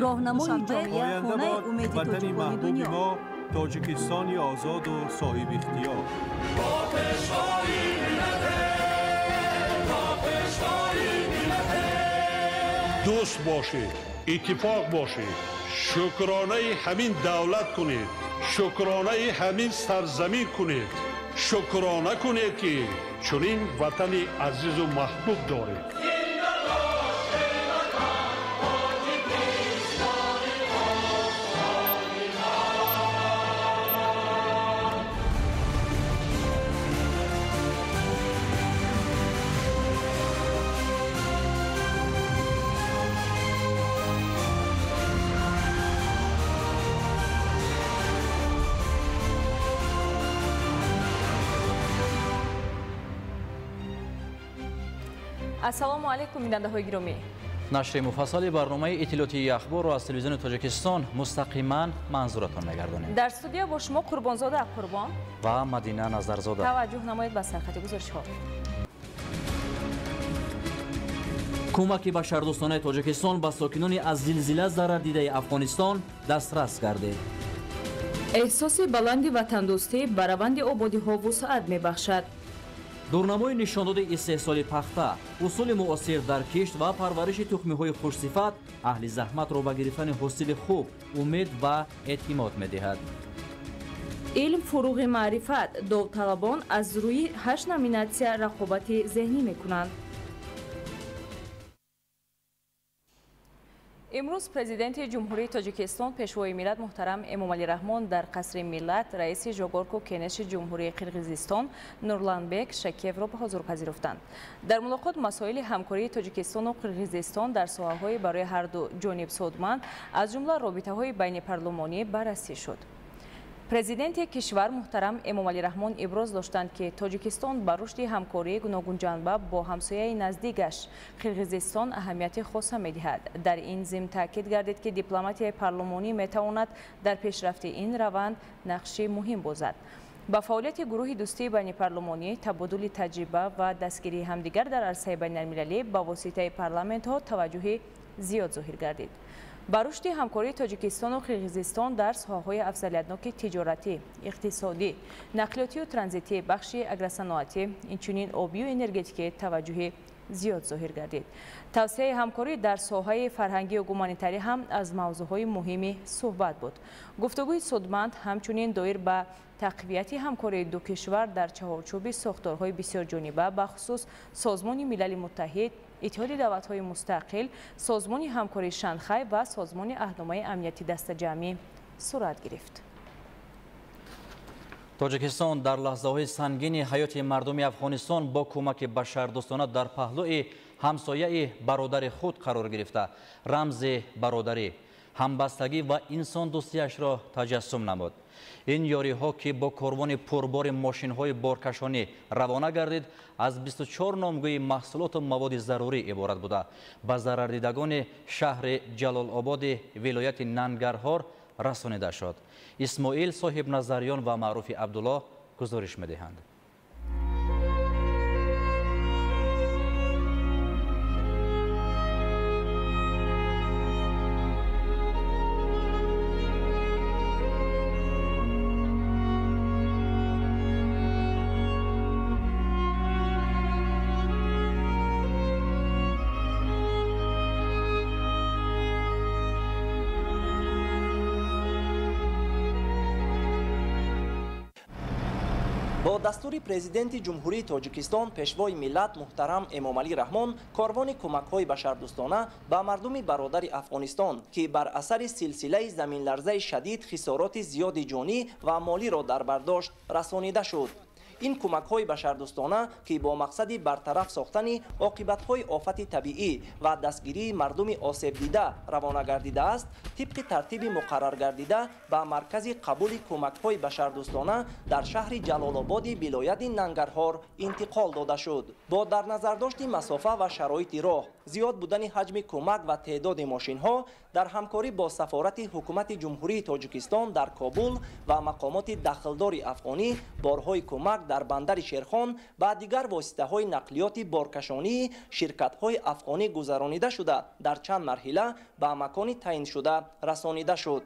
Роҳнамои ҷомеа, хонаи умеди тоҷикони дунё. Мо Тоҷикистони озоду соҳибихтиёр. Дӯст бошед, иттифоқ бошед, шукронаи ҳамин давлат кунед, шукронаи ҳамин сарзамин кунед, шукрона кунед, ки чунин ватани азизу маҳбуб доред. Ассалому алайкум, бинандаҳои гиромӣ. Нашри муфассали барномаи иттилоотии ахборро аз телевизиони Тоҷикистон мустақиман манзуратон мегардонем. Дар студия бо шумо Қурбонзода Қурбон ва Мадина Назарзода. Таваҷҷӯҳ намоед ба сархати гузоришҳо. Кӯмаки башардӯстонаи Тоҷикистон ба сокинони аз зилзила зарардидаи Афғонистон дастрас гардид. Эҳсоси баланди ватандӯстӣ ба раванди ободиҳо вусъат мебахшад. Дурнамои нишондоди истеҳсоли пахта, усули муосир дар кишт ва парвариши тухмиҳои хушсифат аҳли заҳматро ба гирифтани ҳосили хуб умед ва эътимод медиҳад. Илм фуруғи маърифат. Довталабон аз рӯи 8 номинатсия рақобати зеҳнӣ мекунанд. Имрӯз Президенти Ҷумҳурии Тоҷикистон, Пешвои миллат муҳтарам Эмомалӣ Раҳмон дар Қасри Миллат раиси Жогорку Кенеши Ҷумҳурии Қирғизистон Нурланбек Шакиевро ба ҳузур пазируфтанд. Дар мулоқот масоили ҳамкории Тоҷикистону Қирғизистон дар соҳаҳои барои ҳарду ҷониб судманд, аз ҷумла робитаҳои байнипарлумонӣ баррасӣ шуд. Президенти кишвар муҳтарам Эмомалӣ Раҳмон иброз доштанд, ки Тоҷикистон ба рушди ҳамкории гуногунҷанба бо ҳамсояи наздикаш Қирғизистон аҳамияти хоса медиҳад. Дар ин зимн таъкид гардид, ки дипломатияи парлумонӣ метавонад дар пешрафти ин раванд нақши муҳим бозад. Ба фаъолияти гурӯҳи дӯстии байнипарлумонӣ, табодули таҷриба ва дастгирии ҳамдигар дар арсаи байналмилалӣ ба воситаи парламентҳо таваҷҷӯҳи зиёд зоҳир гардид. Ба рушди ҳамкории Тоҷикистону Қирғизистон дар соҳаҳои афзалиятноки тиҷоратӣ, иқтисодӣ, нақлиётию транзитӣ, бахши агросаноатӣ, инчунин обию энергетикӣ таваҷҷӯҳи зиёд зоҳир гардид. Тавсияи ҳамкорӣ дар соҳаи фарҳангию гуманитарӣ ҳам аз мавзӯъҳои муҳими суҳбат буд. Гуфтугӯи судманд ҳамчунин доир ба тақвияти ҳамкории ду кишвар дар чаҳорчӯби сохторҳои бисёрҷониба, бахусус Созмони Милали Муттаҳид, Иттиҳоди давлатҳои мустақил, Созмони ҳамкории Шанхай ва Созмони аҳдномаи амнияти дастаҷамъӣ сурат гирифт. Тоҷикистон дар лаҳзаҳои сангини ҳаёти мардуми Афғонистон бо кӯмаки башардӯстона дар паҳлӯи ҳамсояи бародари худ қарор гирифта, рамзи бародарӣ, ҳамбастагӣ ва инсондӯстиашро таҷассум намуд. Ин ёриҳо, ки бо корвони пурбори мошинҳои боркашонӣ равона гардид, аз 24 номгӯи маҳсулоту маводи зарурӣ иборат буда, ба зарардидагони шаҳри Ҷалолободи вилояти Нангарҳор расонида шуд. Исмоил Соҳибназарён ва Маъруфи Абдуллоҳ гузориш медиҳанд. Бо дастури Президенти Ҷумҳурии Тоҷикистон, Пешвои миллат муҳтарам Эмомалӣ Раҳмон, корвони кӯмакҳои башардӯстона ба мардуми бародари Афғонистон, ки бар асари силсилаи заминларзаи шадид хисороти зиёди ҷонӣ ва молиро дар бар дошт, расонида шуд. Ин кӯмакҳои башардӯстона, ки бо мақсади бартараф сохтани оқибатҳои офати табиӣ ва дастгирии мардуми осебдида равона гардидааст, тибқи тартиби муқарраргардида ба маркази қабули кӯмакҳои башардӯстона дар шаҳри Ҷалолободи вилояти Нангарҳор интиқол дода шуд. Бо дар назардошти масофа ва шароити роҳ, зиёд будани ҳаҷми кӯмак ва теъдоди мошинҳо, дар ҳамкорӣ бо сафорати ҳукумати Ҷумҳурии Тоҷикистон дар Кобул ва мақомоти дахлдори афғонӣ борҳои кӯмак Дар бандари Шерхон ба дигар воситаҳои нақлиёти боркашонии ширкатҳои афғонӣ гузаронида шуда, дар чанд марҳила ба макони таъиншуда расонида шуд.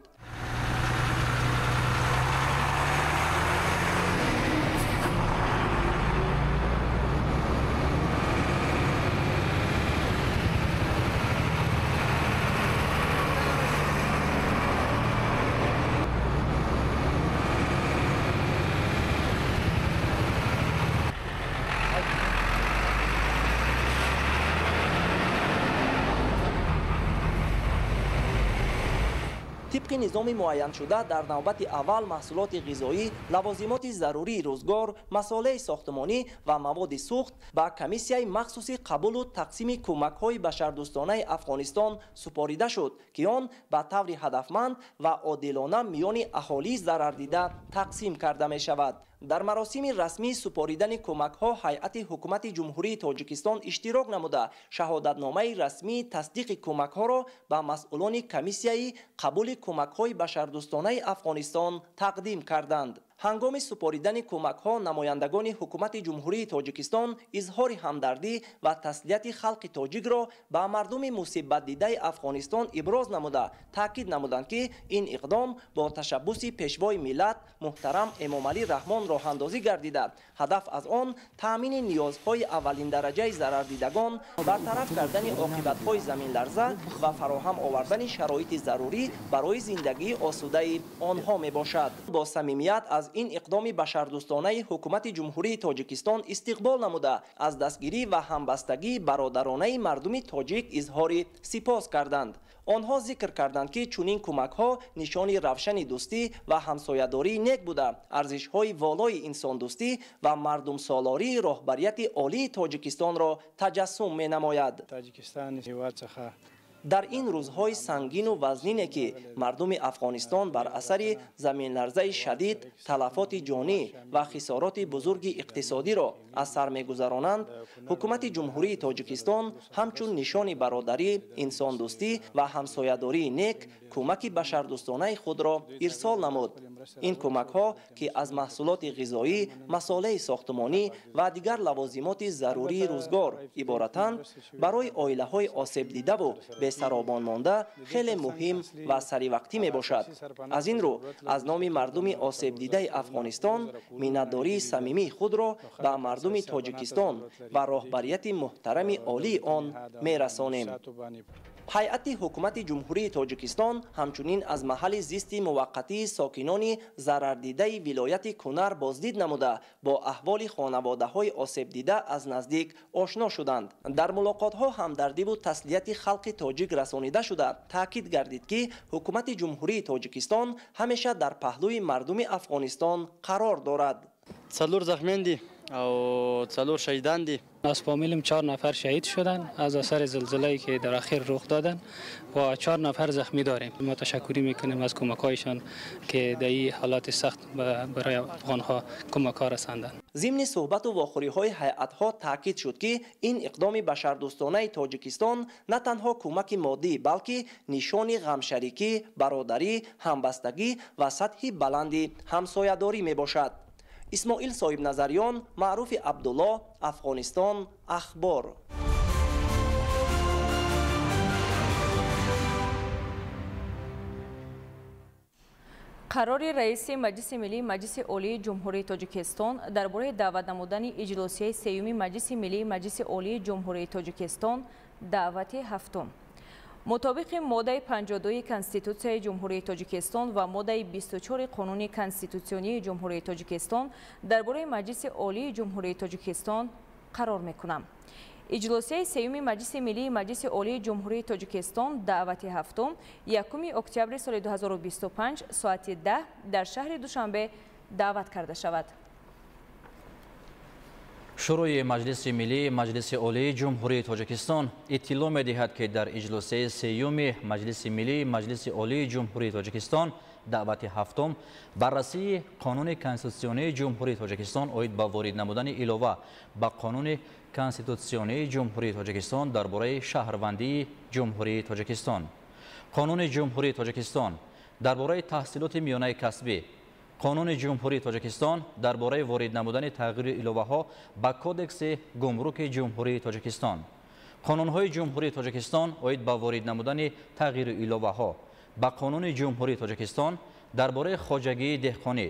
Тибқи низоми муайяншуда, дар навбати аввал маҳсулоти ғизоӣ, лавозимоти зарурии рӯзгор, масолеҳи сохтмонӣ ва маводи сӯхт ба комиссияи махсуси қабулу тақсими кӯмакҳои башардӯстонаи Афғонистон супорида шуд, ки он ба таври ҳадафманд ва одилона миёни аҳолии зарардида тақсим карда мешавад. Дар маросими расмии супоридани кӯмакҳо ҳайати ҳукумати Ҷумҳурии Тоҷикистон иштирок намуда, шаҳодатномаи расмии тасдиқи кӯмакҳоро ба масъулони комиссияи қабули кӯмакҳои башардӯстонаи Афғонистон тақдим карданд. Ҳангоми супоридани кӯмакҳо намояндагони ҳукумати Ҷумҳурии Тоҷикистон изҳори ҳамдардӣ ва таслияти халқи тоҷикро ба мардуми мусибатдидаи Афғонистон иброз намуда, таъкид намуданд, ки ин иқдом бо ташаббуси Пешвои миллат муҳтарам Эмомалӣ Раҳмон роҳандозӣ гардида, ҳадаф аз он таъмини ниёзҳои аввалиндараҷаи зарардидагон, бартараф кардани оқибатҳои заминларза ва фароҳам овардани шароити зарурӣ барои зиндагии осудаи онҳо мебошад. Бо самимият аз ин иқдоми башардӯстонаи ҳукумати Ҷумҳурии Тоҷикистон истиқбол намуда, аз дастгирӣ ва ҳамбастагии бародаронаи мардуми тоҷик изҳори сипос карданд. Онҳо зикр карданд, ки чунин кӯмакҳо нишони равшани дӯстӣ ва ҳамсоядории нек буда, арзишҳои волои инсондӯстӣ ва мардумсолории роҳбарияти олии Тоҷикистонро таҷассум менамояд. Дар ин рӯзҳои сангину вазнине, ки мардуми Афғонистон бар асари заминларзаи шадид талафоти ҷонӣ ва хисороти бузурги иқтисодиро аз сар мегузаронанд, ҳукумати Ҷумҳурии Тоҷикистон ҳамчун нишони бародарӣ, инсондӯстӣ ва ҳамсоядории нек кӯмаки башардӯстонаи худро ирсол намуд. Ин кӯмакҳо, ки аз маҳсулоти ғизоӣ, масолеҳи сохтмонӣ ва дигар лавозимоти зарурии рӯзгор иборатанд, барои оилаҳои осебдидаву бесаробон монда хеле муҳим ва саривақтӣ мебошад. Аз ин рӯ аз номи мардуми осебдидаи Афғонистон миннатдории самимии худро ба мардуми Тоҷикистон ва роҳбарияти муҳтарами олии он мерасонем. Ҳайати ҳукумати Ҷумҳурии Тоҷикистон ҳамчунин аз маҳалли зисти муваққатии сокинони зарардидаи вилояти Кунар боздид намуда, бо аҳволи хонаводаҳои осебдида аз наздик ошно шуданд. Дар мулоқотҳо ҳамдардиву таслияти халқи тоҷик расонида шуда, таъкид гардид, ки ҳукумати Ҷумҳурии Тоҷикистон ҳамеша дар паҳлӯи мардуми Афғонистон қарор дорад. څلور زخمیان دي او څلور شهیدان دي. از فامیلم 4 نفر شهید شدن از اثر زلزله‌ای که در اخیر رخ دادن و 4 نفر زخمی داریم. ما تشکری میکنیم از کمک‌هایشان که در این حالات سخت برای افغان‌ها کمک‌ها رساندن. ضمن صحبت و واخوری‌های هیئت‌ها تاکید شد که این اقدام بشردوستانه تاجیکستان نه تنها کمک مادی بلکه نشان غمشریکی، برادری، همبستگی و سطح بلند همسایه‌داری میباشد. اسماعیل صاحب نظریان، معروف عبدالله، افغانستان، اخبار. Қарори раиси Маҷлиси Миллии Маҷлиси Олии Ҷумҳурии Тоҷикистон дар бораи даъват намудани иҷлосияи сеюми Маҷлиси Миллии Маҷлиси Олии Ҷумҳурии Тоҷикистон, даъвати ҳафтум. Мутобиқи моддаи 52 Конститутсияи Ҷумҳурии Тоҷикистон ва моддаи 24 Қонуни Конститутсионии Ҷумҳурии Тоҷикистон дар бораи Маҷлиси Олии Ҷумҳурии Тоҷикистон қарор мекунам. Иҷлосияи сеюми Маҷлиси Миллии Маҷлиси Олии Ҷумҳурии Тоҷикистон даъвати ҳафтум 1 октябри соли 2025 соати 10 дар шаҳри Душанбе даъват карда шавад. Шӯрои Маҷлиси Миллии Маҷлиси Олии Ҷумҳурии Тоҷикистон иттилоъ медиҳад, ки дар иҷлосияи сеюми Маҷлиси Миллии Маҷлиси Олии Ҷумҳурии Тоҷикистон даъвати ҳафтум баррасии Қонуни Конститутсионии Ҷумҳурии Тоҷикистон оид ба ворид намудани илова ба Қонуни Конститутсионии Ҷумҳурии Тоҷикистон дар бораи шаҳрвандии Ҷумҳурии Тоҷикистон, Қонуни Ҷумҳурии Тоҷикистон дар бораи таҳсилоти миёнаи касбӣ, Қонуни Ҷумҳурии Тоҷикистон дар бораи ворид намудани тағйиру иловаҳо ба Кодекси гумруки Ҷумҳурии Тоҷикистон, Қонунҳои Ҷумҳурии Тоҷикистон оид ба ворид намудани тағйиру иловаҳо ба Қонуни Ҷумҳурии Тоҷикистон дар бораи хоҷагии деҳқонӣ,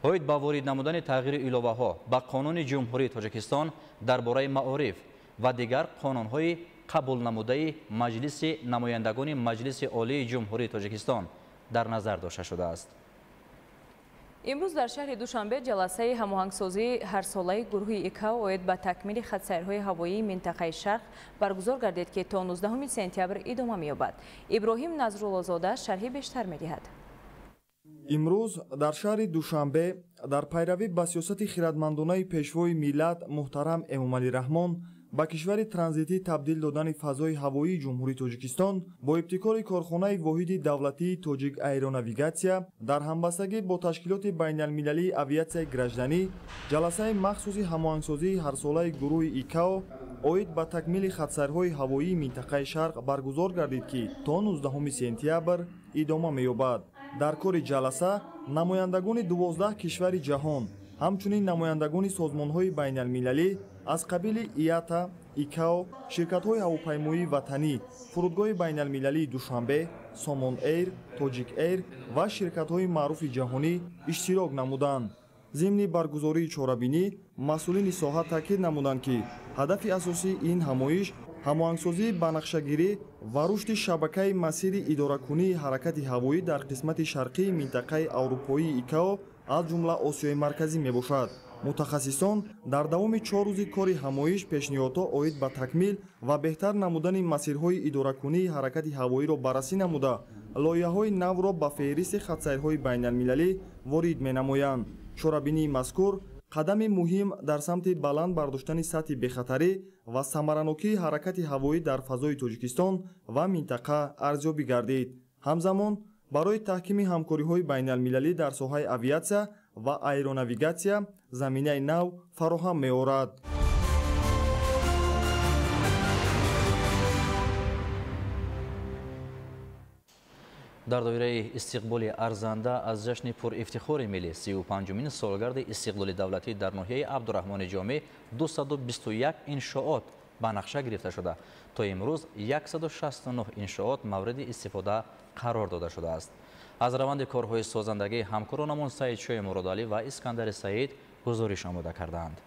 оид ба ворид намудани тағйиру иловаҳо ба Қонуни Ҷумҳурии Тоҷикистон дар бораи маориф ва дигар қонунҳои қабулнамудаи Маҷлиси намояндагони Маҷлиси Олии Ҷумҳурии Тоҷикистон дар назар дошта шудааст. Имрӯз дар шаҳри Душанбе ҷаласаи ҳамоҳангсозии ҳарсолаи гурӯҳи ИКАО оид ба такмили хатсайрҳои ҳавоии минтақаи Шарқ баргузор гардид, ки то 19 сентябр идома меёбад. Иброҳим Назруллозода шарҳи бештар медиҳад. Имрӯз дар шаҳри Душанбе дар пайравӣ ба сиёсати хирадмандонаи пешвои миллат муҳтарам Эмомалӣ Раҳмон ба кишвари транзитӣ табдил додани фазои ҳавоии Ҷумҳурии Тоҷикистон бо ибтикори корхонаи воҳиди давлатии Тоҷик Аэронавигатсия дар ҳамбастагӣ бо ташкилоти байналмилалии авиатсияи гражданӣ ҷаласаи махсуси ҳамоҳангсозии ҳарсолаи гурӯҳи ИКАО оид ба такмили хатсайрҳои ҳавоии минтақаи Шарқ баргузор гардид, ки то 19 сентябр идома меёбад. Дар кори ҷаласа намояндагони 12 кишвари ҷаҳон, ҳамчунин намояндагони созмонҳои байналмилалӣ аз қабили ИАТА, ИКАО, ширкатҳои ҳавопаймоии ватанӣ, фурудгоҳи байналмилалии Душанбе, Сомон Эйр, Тоҷик Эйр ва ширкатҳои маъруфи ҷаҳонӣ иштирок намуданд. Зимни баргузории чорабинӣ масъулини соҳа таъкид намуданд, ки ҳадафи асосии ин ҳамоиш ҳамоҳангсозии банақшагирӣ ва рушди шабакаи масири идоракунии ҳаракати ҳавоӣ дар қисмати шарқии минтақаи аврупоии ИКАО аз ҷумла Осиёи Марказӣ мебошад. Мутахассисон дар давоми 4 рӯзи кори ҳамоиш пешниҳодҳо оид ба такмил ва беҳтар намудани масирҳои идоракунии ҳаракати ҳавоиро баррасӣ намуда, лоиҳаҳои навро ба феҳристи хатсайрҳои байналмилалӣ ворид менамоянд. Чорабинии мазкур қадами муҳим дар самти баланд бардоштани сатҳи бехатарӣ ва самаранокии ҳаракати ҳавоӣ дар фазои Тоҷикистон ва минтақа арзёбӣ гардид. Ҳамзамон барои таҳкими ҳамкориҳои байналмилалӣ дар соҳаи авиатсия ва аэронавигатсия заминаи нав фароҳам меорад. Дар доираи истиқболи арзанда аз ҷашни пурифтихори миллӣ 35-умин солгарди истиқлоли давлатӣ дар ноҳияи Абдураҳмони Ҷомӣ 221 иншоот ба нақша гирифта шуда, то имрӯз 169 иншоот мавриди истифода қарор дода шудааст. Аз раванди корҳои созандагӣ ҳамкоронамон Саидшои Муродалӣ ва Искандари Саид гузориш омода кардаанд.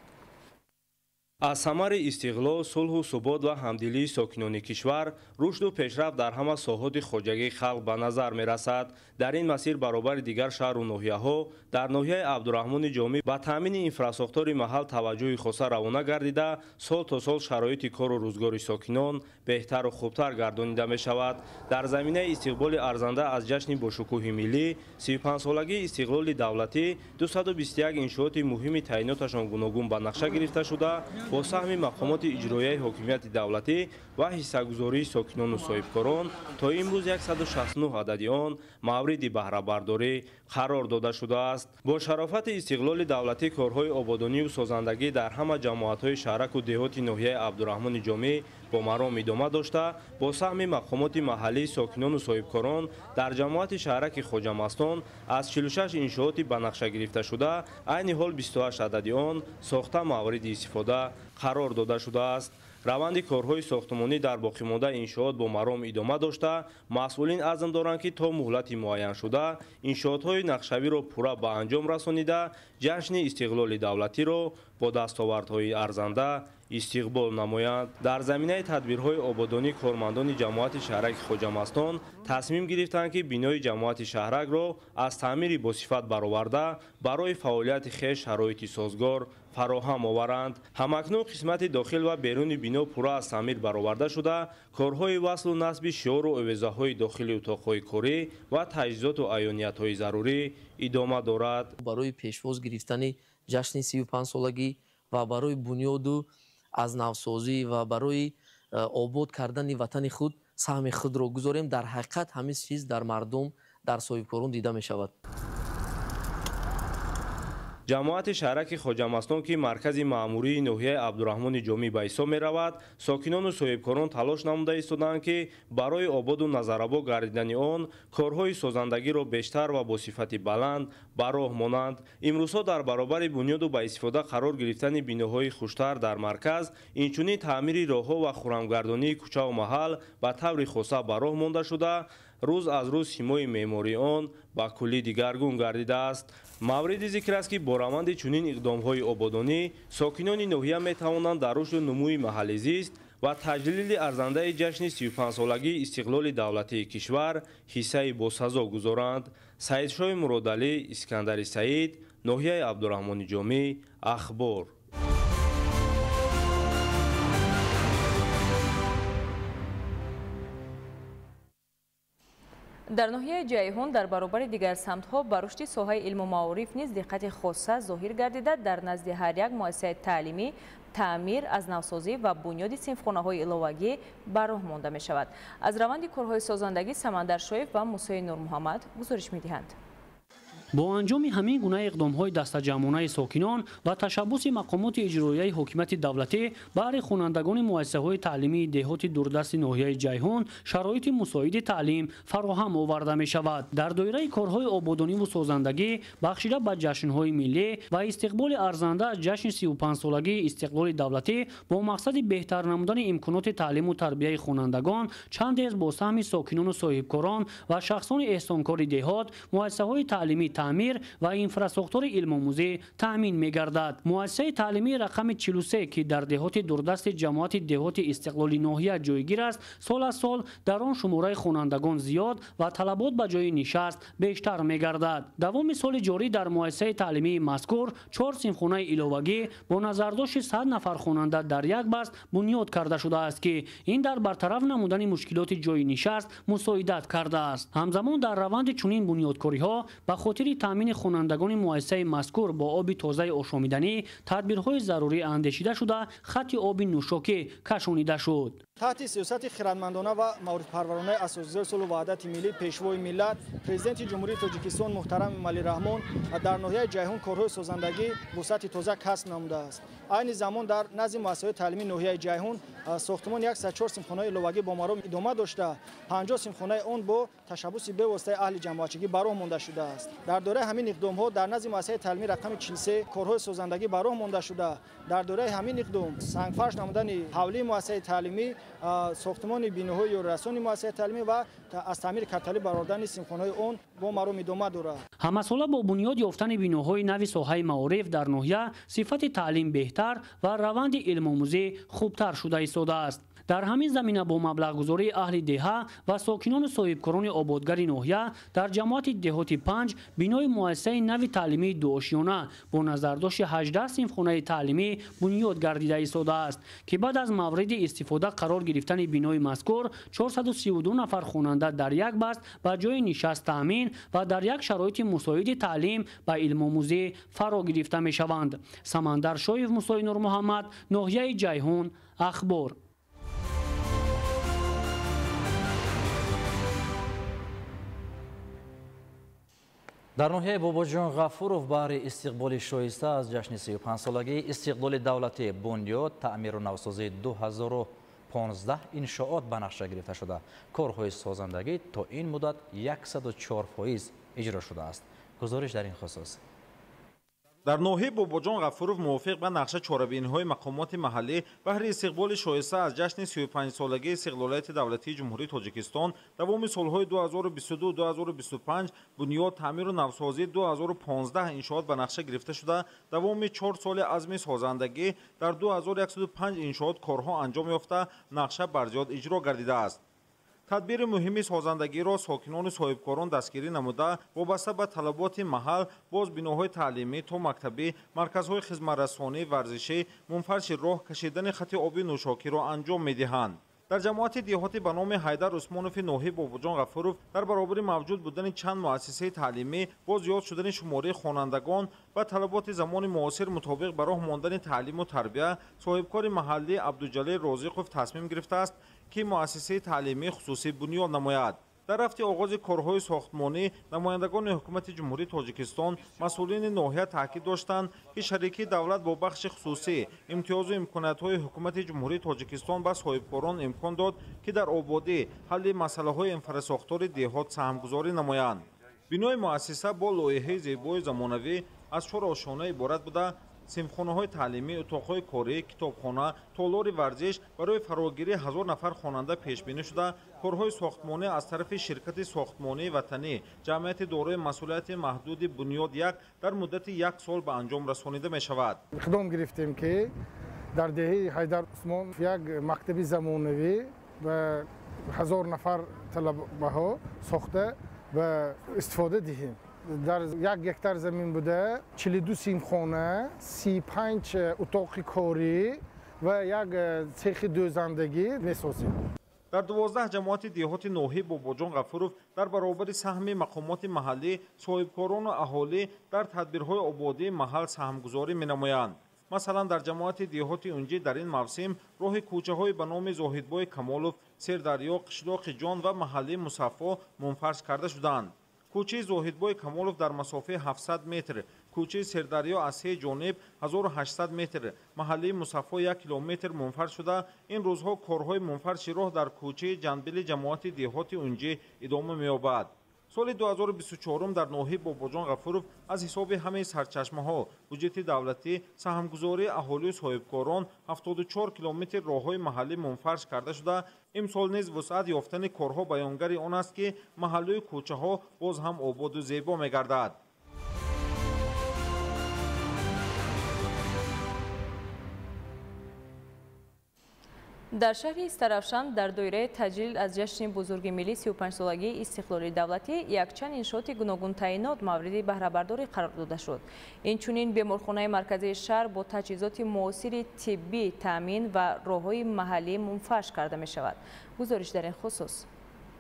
Аз самари истиқлол, сулҳу субот ва ҳамдилии сокинони кишвар, рушду пешрафт дар ҳама соҳоти хоҷагии халқ ба назар мерасад. Дар ин масир баробари дигар шаҳру ноҳияҳо дар ноҳияи Абдураҳмони Ҷомӣ ба таъмини инфрасохтори маҳал таваҷҷӯҳи хоса равона гардида, сол то сол шароити кору рӯзгори сокинон беҳтару хубтар гардонида мешавад. Дар заминаи истиқболи арзанда аз ҷашни бошукӯҳи миллӣ 35-солагии истиқлоли давлатӣ 221 иншооти муҳими таъиноташон гуногун ба нақша гирифта шуда, бо саҳми мақомоти иҷроияи ҳокимияти давлатӣ ва ҳиссагузории сокинону соҳибкорон то имрӯз 169 адади он мавриди баҳрабардорӣ қарор дода шудааст. Бо шарофати истиқлоли давлатӣ корҳои ободонию созандагӣ дар ҳама ҷамоатҳои шаҳраку деҳоти ноҳияи Абдураҳмони Ҷомӣ бо маром идома дошта, бо саҳми мақомоти маҳаллии сокинону соҳибкорон дар ҷамоати шаҳраки Хоҷамастон аз 46 иншооти ба нақша гирифташуда айни ҳол 28 адади он сохта мавриди истифода қарор дода шудааст. Раванди корҳои сохтмонӣ дар боқимондаи иншоот бо маром идома дошта, масъулин азм доранд, ки то муҳлати муайяншуда иншоотҳои нақшавиро пурра ба анҷом расонида, ҷашни истиқлоли давлатиро бо дастовардҳои арзанда истиқбол намоянд. Дар заминаи тадбирҳои ободонӣ кормандони ҷамоати шаҳраки Хоҷамастон тасмим гирифтанд, ки бинои ҷамоати шаҳракро аз таъмири босифат бароварда, барои фаъолияти хеш шароити созгор фароҳам оваранд. Ҳамакнун қисмати дохил ва беруни бино пурра аз таъмир бароварда шуда, корҳои васлу насби шиору овезаҳои дохили утоқҳои корӣ ва таҷҳизоту аёниятҳои зарурӣ идома дорад. Барои пешвоз гирифтани ҷашни 35-солагӣ ва барои бунёду аз навсозӣ ва барои обод кардани ватани худ саҳми худро гузорем. Дар ҳақиқат ҳамин чиз дар мардум, дар соҳибкорон дида мешавад. Ҷамоати шаҳраки Хоҷамастон, ки маркази маъмурии ноҳияи Абдураҳмони Ҷомӣ ба ҳисоб меравад, сокинону соҳибкорон талош намуда истодаанд, ки барои ободу назарабо гардидани он корҳои созандагиро бештар ва бо сифати баланд ба роҳ монанд. Имрӯзҳо дар баробари бунёду ба истифода қарор гирифтани биноҳои хуштар дар марказ, инчунин таъмири роҳҳо ва хурамгардонии кӯчаву маҳал ба таври хоса ба роҳ монда шуда, рӯз аз рӯз симои меъмории он ба куллӣ дигаргун гардидааст. Мавриди зикр аст, ки бо раванди чунин иқдомҳои ободонӣ сокинони ноҳия метавонанд дар рушду нумӯи маҳалли зист ва таҷлили арзандаи ҷашни 35-солагии истиқлоли давлатии кишвар ҳиссаи босазо гузоранд. Саидшоҳи Муродалӣ, Искандари Саид, ноҳияи Абдураҳмони Ҷомӣ, Ахбор. Дар ноҳияи Ҷайҳун дар баробари дигар самтҳо ба рушди соҳаи илму маориф низ диққати хоса зоҳир гардида, дар назди ҳар як муассисаи таълимӣ таъмир, аз навсозӣ ва бунёди синфхонаҳои иловагӣ ба роҳ монда мешавад. Аз раванди корҳои созандагӣ Самандар Шоев ва Мусои Нурмуҳаммад гузориш медиҳанд. Бо анҷоми ҳамин гуна иқдомҳои дастаҷамъонаи сокинон ва ташаббуси мақомоти иҷроияи ҳокимияти давлатӣ баҳри хонандагони муассисаҳои таълимии деҳоти дурдасти ноҳияи Ҷайҳун шароити мусоиди таълим фароҳам оварда мешавад. Дар доираи корҳои ободониву созандагӣ бахшида ба ҷашнҳои миллӣ ва истиқболи арзанда аз ҷашни 35-солагии истиқлоли давлатӣ бо мақсади беҳтар намудани имконоти таълиму тарбияи хонандагон чандез бо саҳми сокинону соҳибкорон ва шахсони эҳсонкори деҳот муассисаҳои таълимӣ таъмир ва инфрасохтори илмомӯзӣ таъмин мегардад. Муассисаи таълимии рақами 43, ки дар деҳоти дурдасти ҷамоати деҳоти Истиқлоли ноҳия ҷойгир аст, сол аз сол дар он шумораи хонандагон зиёд ва талабот ба ҷои нишаст бештар мегардад. Давоми соли ҷорӣ дар муассисаи таълимии мазкур 4 синфхонаи иловагӣ бо назардошти 100 нафар хонанда дар як баст бунёд карда шудааст, ки ин дар бартараф намудани мушкилоти ҷои нишаст мусоидат кардааст. Ҳамзамон дар раванди чунин бунёдкориҳо ба хотири таъмини хонандагони муассисаи мазкур бо оби тозаи ошомиданӣ тадбирҳои зарурӣ андешида шуда, хатти оби нӯшокӣ кашонида шуд. Таҳти сиёсати хирадмандона ва маорифпарваронаи асосгузори сулҳу ваҳдати миллӣ, пешвои миллат, президенти Ҷумҳурии Тоҷикистон муҳтарам Эмомалӣ Раҳмон дар ноҳияи Ҷайҳун корҳои созандагӣ вусъати тоза касб намудааст. Айни замон дар назди муассисаҳои таълимии ноҳияи Ҷайҳун сохтмони 104 синфхонаи иловагӣ бо маром идома дошта, 50 синфхонаи он бо ташаббуси бевоситаи аҳли ҷамоатчигӣ ба роҳ монда шудааст. Дар доираи ҳамин иқдомҳо дар назди муассисаи таълимии рақами 43 корҳои созандагӣ ба роҳ монда шуда, дар доираи ҳамин иқдом сангфарш намудани ҳавлии муассисаи таълимӣ, сохтмони биноҳои ёрирасони муассисаи таълимӣ ва аз таъмири капиталӣ баровардани синфхонаҳои он бо маром идома дорад. Ҳамасола бо бунёд ёфтани биноҳои нави соҳаи маориф дар ноҳия сифати таълим беҳтар ва раванди илмомӯзӣ хубтар шуда истодааст. Дар ҳамин замина бо маблағгузории аҳли деҳа ва сокинону соҳибкорони ободгари ноҳия дар ҷамоати деҳоти 5 бинои муассисаи нави таълимии дуошиёна бо назардошти 18 синфхонаи таълимӣ бунёд гардида истодааст, ки баъд аз мавриди истифода қарор гирифтани бинои мазкур 432 нафар хонанда дар як баст ба ҷои нишаст таъмин ва дар як шароити мусоиди таълим ба илмомӯзӣ фаро гирифта мешаванд. Самандар Шоев, Мусои Нурмуҳаммад, ноҳияи Ҷайҳун, Ахбор. Дар ноҳияи Бобоҷон Ғафуров баҳри истиқболи шоиста аз ҷашни 35-солагии истиқлоли давлатӣ бунёд, таъмиру навсозии 2015 иншоот ба нақша гирифта шуда, корҳои созандагӣ то ин муддат 104% иҷро шудааст. Гузориш дар ин хусус. Дар ноҳияи Бобоҷон Ғафуров мувофиқ ба нақша чорабиниҳои мақомоти маҳаллӣ баҳри истиқболи шоиста аз ҷашни 35-солагии истиқлолияти давлатии Ҷумҳурии Тоҷикистон давоми солҳои 2022-2025 бунёд, таъмиру навсозии 2015 иншоот ба нақша гирифта шуда, давоми 4 соли азми созандагӣ дар 2105 иншоот корҳо анҷом ёфта, нақша барзиёд иҷро гардидааст. Тадбири муҳими созандагиро сокинону соҳибкорон дастгирӣ намуда, вобаста ба талаботи маҳал боз биноҳои таълимӣ то мактабӣ, марказҳои хизматрасонӣ, варзишӣ, мунфарши роҳ, кашидани хати оби нӯшокиро анҷом медиҳанд. Дар ҷамоати деҳоти ба номи Ҳайдар Усмонови ноҳияи Бобоҷон Ғафуров дар баробари мавҷуд будани чанд муассисаи таълимӣ, боз зиёд шудани шумораи хонандагон ва талаботи замони муосир мутобиқ ба роҳ мондани таълиму тарбия, соҳибкори маҳаллӣ Абдуҷалил Розиқов тасмим гирифтааст, ки муассисаи таълимии хусусӣ бунёд намояд. Дар рафти оғози корҳои сохтмонӣ намояндагони ҳукумати Ҷумҳурии Тоҷикистон, масъулини ноҳия таъкид доштанд, ки шарикии давлат бо бахши хусусӣ имтиёзу имкониятҳои ҳукумати Ҷумҳурии Тоҷикистон ба соҳибкорон имкон дод, ки дар ободӣ ҳалли масъалаҳои инфрасохтори деҳот саҳмгузорӣ намоянд. Бинои муассиса бо лоиҳаи зебои замонавӣ аз чор ошёна иборат буда, синфхонаҳои таълимӣ, утоқҳои корӣ, китобхона, толори варзиш барои фарогирии 1000 нафар хонанда пешбинӣ шуда, корҳои сохтмонӣ аз тарафи ширкати сохтмонии ватанӣ ҷамъияти дорои масъулияти маҳдуди Бунёд як дар муддати як сол ба анҷом расонида мешавад. Иқдом гирифтем, ки дар деҳаи Ҳайдар Усмон як мактаби замонавӣ ба 1000 нафар талабаҳо сохта ва истифода диҳем. Дар 1 гектар замин буда 42 синфхона, 35 утоқи корӣ ва як цехи дӯзандагӣ месозем. Дар 12 ҷамоати деҳоти ноҳияи Бобоҷон Ғафуров дар баробари саҳми мақомоти маҳаллӣ, соҳибкорону аҳолӣ дар тадбирҳои ободии маҳал саҳмгузорӣ менамоянд. Масалан, дар ҷамоати деҳоти Унҷӣ дар ин мавсим роҳи кӯчаҳои ба номи Зоҳидбой Камолов, Сердарё, Қишлоқи Ҷон ва маҳаллии Мусаффо мунфарш карда шуданд. Кӯчаи Зоҳидбой Камолов дар масофаи 700 метр, кӯчаи Сердарё аз се ҷониб 1800 метр, маҳаллии Мусаффо 1 километр мунфарш шуда, ин рӯзҳо корҳои мунфарши роҳ дар кӯчаи Ҷанбили ҷамоати деҳоти Унҷӣ идома меёбад. Соли 2024 дар ноҳияи Бобоҷон Ғафуров аз ҳисоби ҳамаи сарчашмаҳо, буҷети давлатӣ, саҳмгузории аҳолию соҳибкорон 74 километр роҳҳои маҳаллӣ мунфарш карда шуда, имсол низ вусъат ёфтани корҳо баёнгари он аст, ки маҳаллию кӯчаҳо боз ҳам ободу зебо мегардад. Дар шаҳри Истаравшан дар доираи таҷлил аз ҷашни бузурги миллӣ 35-солагии истиқлоли давлатӣ якчанд иншооти гуногунтаъинот мавриди баҳрабардорӣ қарор дода шуд. Инчунин беморхонаи марказии шаҳр бо таҷҳизоти муосири тиббӣ таъмин ва роҳҳои маҳаллӣ мунфарш карда мешавад. Гузориш дар ин хусус.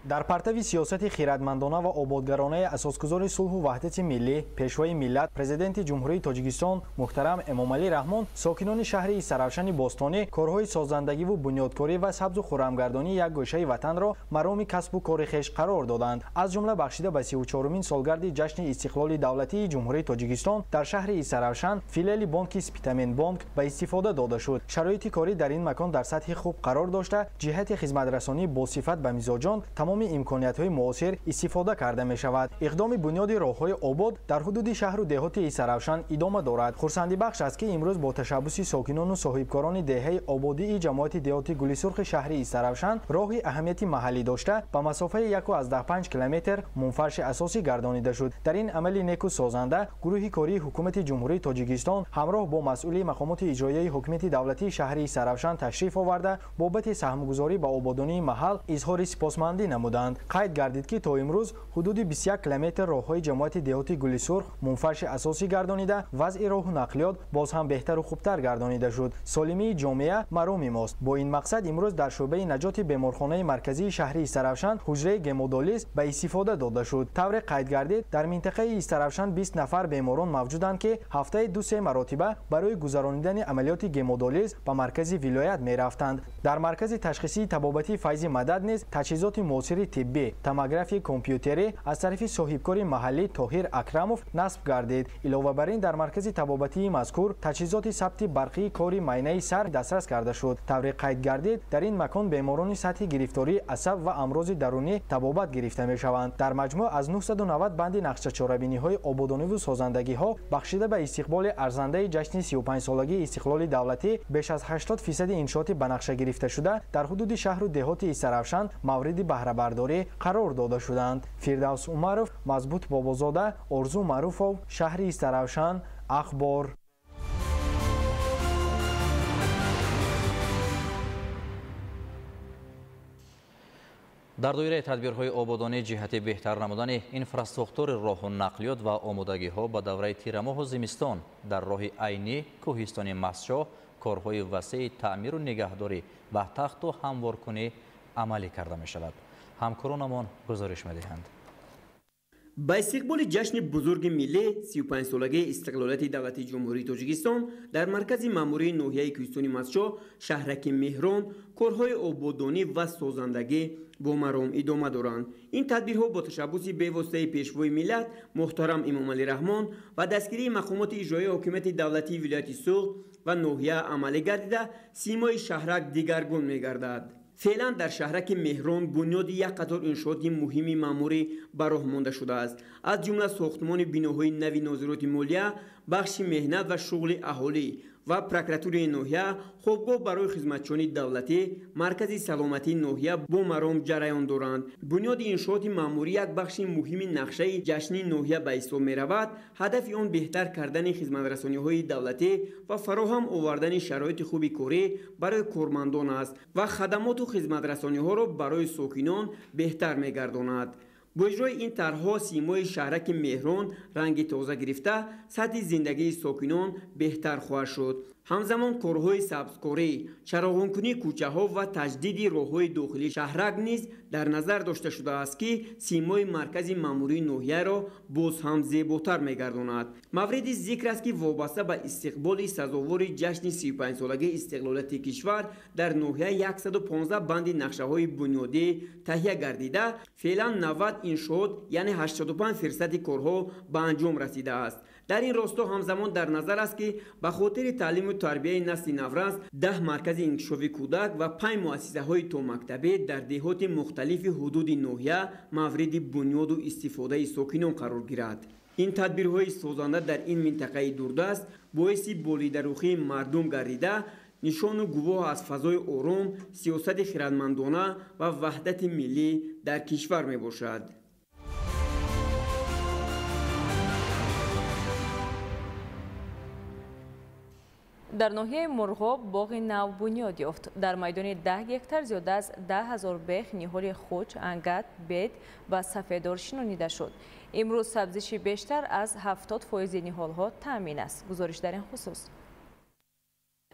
Дар партави сиёсати хиратмандона ва ободгаронаи асосгузори сулҳу ваҳдати миллӣ, пешвои миллат, президенти Ҷумҳурии Тоҷикистон муҳтарам Эмомалӣ Раҳмон, сокинони шаҳри Истаравшани бостонӣ корҳои созандагиву бунёдкорӣ ва сабзу хуррамгардонии як гӯшаи ватанро мароми касбу кори хеш қарор доданд. Аз ҷумла бахшида ба 34-умин солгарди ҷашни истиқлоли давлатии Ҷумҳурии Тоҷикистон дар шаҳри Истаравшан филиали бонки Спитамен бонк ба истифода дода шуд. Шароити корӣ дар ин макон дар сатҳи хуб қарор дошта, ҷиҳати хизматрасонӣ босифат ба мизоҷон тамоми имкониятҳои муосир истифода карда мешавад. Иқдоми бунёди роҳҳои обод дар ҳудуди шаҳру деҳоти Истаравшан идома дорад. Хурсандибахш аст, ки имрӯз бо ташаббуси сокинону соҳибкорони деҳаи ободии ҷамоати деҳоти Гулисурхи шаҳри Истаравшан роҳи аҳамияти маҳаллӣ дошта ба масофаи 1,5 километр мунфарши асосӣ гардонида шуд. Дар ин амали неку созанда гурӯҳи кории ҳукумати Ҷумҳурии Тоҷикистон ҳамроҳ бо масъули мақомоти иҷроияи ҳукумати давлатии шаҳри Истаравшан ташриф оварда, бобати саҳмгузорӣ ба ободонии маҳал изҳори сипосмандӣ намуданд. Қайд гардид, ки то имрӯз ҳудуди 21 километр роҳҳои ҷамоати деҳоти Гулисурх мунфарши асосӣ гардонида, вазъи роҳу нақлиёт боз ҳам беҳтару хубтар гардонида шуд. Солимии ҷомеа мароми мост. Бо ин мақсад имрӯз дар шӯъбаи наҷоти беморхонаи марказии шаҳри Истаравшан ҳуҷраи гемодиализ ба истифода дода шуд. Тавре қайд гардид, дар минтақаи Истаравшан 20 нафар беморон мавҷуданд, ки ҳафтаи 2-3 маротиба барои гузаронидани амалиёти гемодиализ ба маркази вилоят мерафтанд. Дар маркази ташхисии табобатии Файзи Мадад низ таҷҳизоти муосири тиббӣ, томографияи компютерӣ аз тарафи соҳибкори маҳаллӣ Тоҳир Акрамов насб гардид. Илова бар ин, дар маркази табобатии мазкур таҷҳизоти сабти барқии кори майнаи сар дастрас карда шуд. Тавре қайд гардид, дар ин макон беморони сатҳи гирифтории асаб ва амрози дарунӣ табобат гирифта мешаванд. Дар маҷмӯъ аз 990 банди нақшачорабиниҳои ободониву созандагиҳо бахшида ба истиқболи арзандаи ҷашни 35-солагии истиқлоли давлатӣ беш аз 80% иншооти ба нақша гирифташуда дар ҳудуди шаҳру деҳоти Истаравшан мавриди баҳрабардорӣ қарор дода шуданд. Фирдавс Умаров, Мазбут Бобозода, Орзу Маъруфов, шаҳри Истаравшан, Ахбор. Дар доираи тадбирҳои ободонӣ ҷиҳати беҳтар намудани инфраструктури роҳу нақлиёт ва омодагиҳо ба давраи тирамоҳу зимистон дар роҳи айнӣ кӯҳистони Мастчоҳ корҳои васеи таъмиру нигаҳдорӣ ва тахту ҳамворкунӣ амалӣ карда мешавад. Ҳамкоронамон гузориш медиҳанд. Ба истиқболи ҷашни бузурги миллӣ 35-солагии истиқлолияти давлати Ҷумҳурии Тоҷикистон дар маркази маъмурии ноҳияи Кӯҳистони Мастчоҳ шаҳраки Меҳрон корҳои ободонӣ ва созандагӣ бо маром идома доранд. Ин тадбирҳо бо ташаббуси бевоситаи Пешвои миллат муҳтарам Эмомалӣ Раҳмон ва дастгирии мақомоти иҷроияи ҳокимияти давлатии вилояти Суғд ва ноҳия амалӣ гардида, симои шаҳрак дигаргун мегардад. Феълан дар шаҳраки Меҳрон бунёди як қатор иншооти муҳими маъмурӣ ба роҳ монда шудааст, аз ҷумла сохтмони биноҳои нави нозироти молия, бахши меҳнат ва шуғли аҳолӣ ва прокуратураи ноҳия, хобгоҳ барои хизматчиёни давлатӣ, маркази саломатии ноҳия бо маром ҷараён доранд. Бунёди иншооти маъмурӣ як бахши муҳими нақшаи ҷашнии ноҳия ба ҳисоб меравад. Ҳадафи он беҳтар кардани хизматрасониҳои давлатӣ ва фароҳам овардани шароити хуби корӣ барои кормандон аст ва хадамоту хизматрасониҳоро барои сокинон беҳтар мегардонад. Бо иҷрои ин тарҳҳо симои шаҳраки Меҳрон ранги тоза гирифта, сатҳи зиндагии сокинон беҳтар хоҳад шуд. Ҳамзамон корҳои сабзкорӣ, чароғонкунии кӯчаҳо ва таҷдиди роҳҳои дохилии шаҳрак низ дар назар дошта шудааст, ки симои маркази маъмурии ноҳияро боз ҳам зеботар мегардонад. Мавриди зикр аст, ки вобаста ба истиқболи сазовори ҷашни 35-солагии истиқлолияти кишвар дар ноҳия 115 банди нақшаҳои бунёдӣ таҳия гардида, феълан 90 иншоот, яъне 85% корҳо ба анҷом расидааст. Дар ин росто ҳамзамон дар назар аст, ки ба хотири таълиму тарбияи насли наврас 10 маркази инкишофи кӯдак ва 5 муассисаҳои томактабӣ дар деҳоти мухталифи ҳудуди ноҳия мавриди бунёду истифодаи сокинон қарор гирад. Ин тадбирҳои созанда дар ин минтақаи дурдаст боиси болидарӯхии мардум гардида, нишону гувоҳ аз фазои ором, сиёсати хирадмандона ва ваҳдати миллӣ дар кишвар мебошад. Дар ноҳияи Мурғоб боғи нав бунёд ёфт. Дар майдони 10 гектар зиёда аз 10 000 бех ниҳоли хуч, ангат, бед ва сафедор шинонида шуд. Имрӯз сабзиши бештар аз 70% ниҳолҳо таъмин аст. Гузориш дар ин хусус.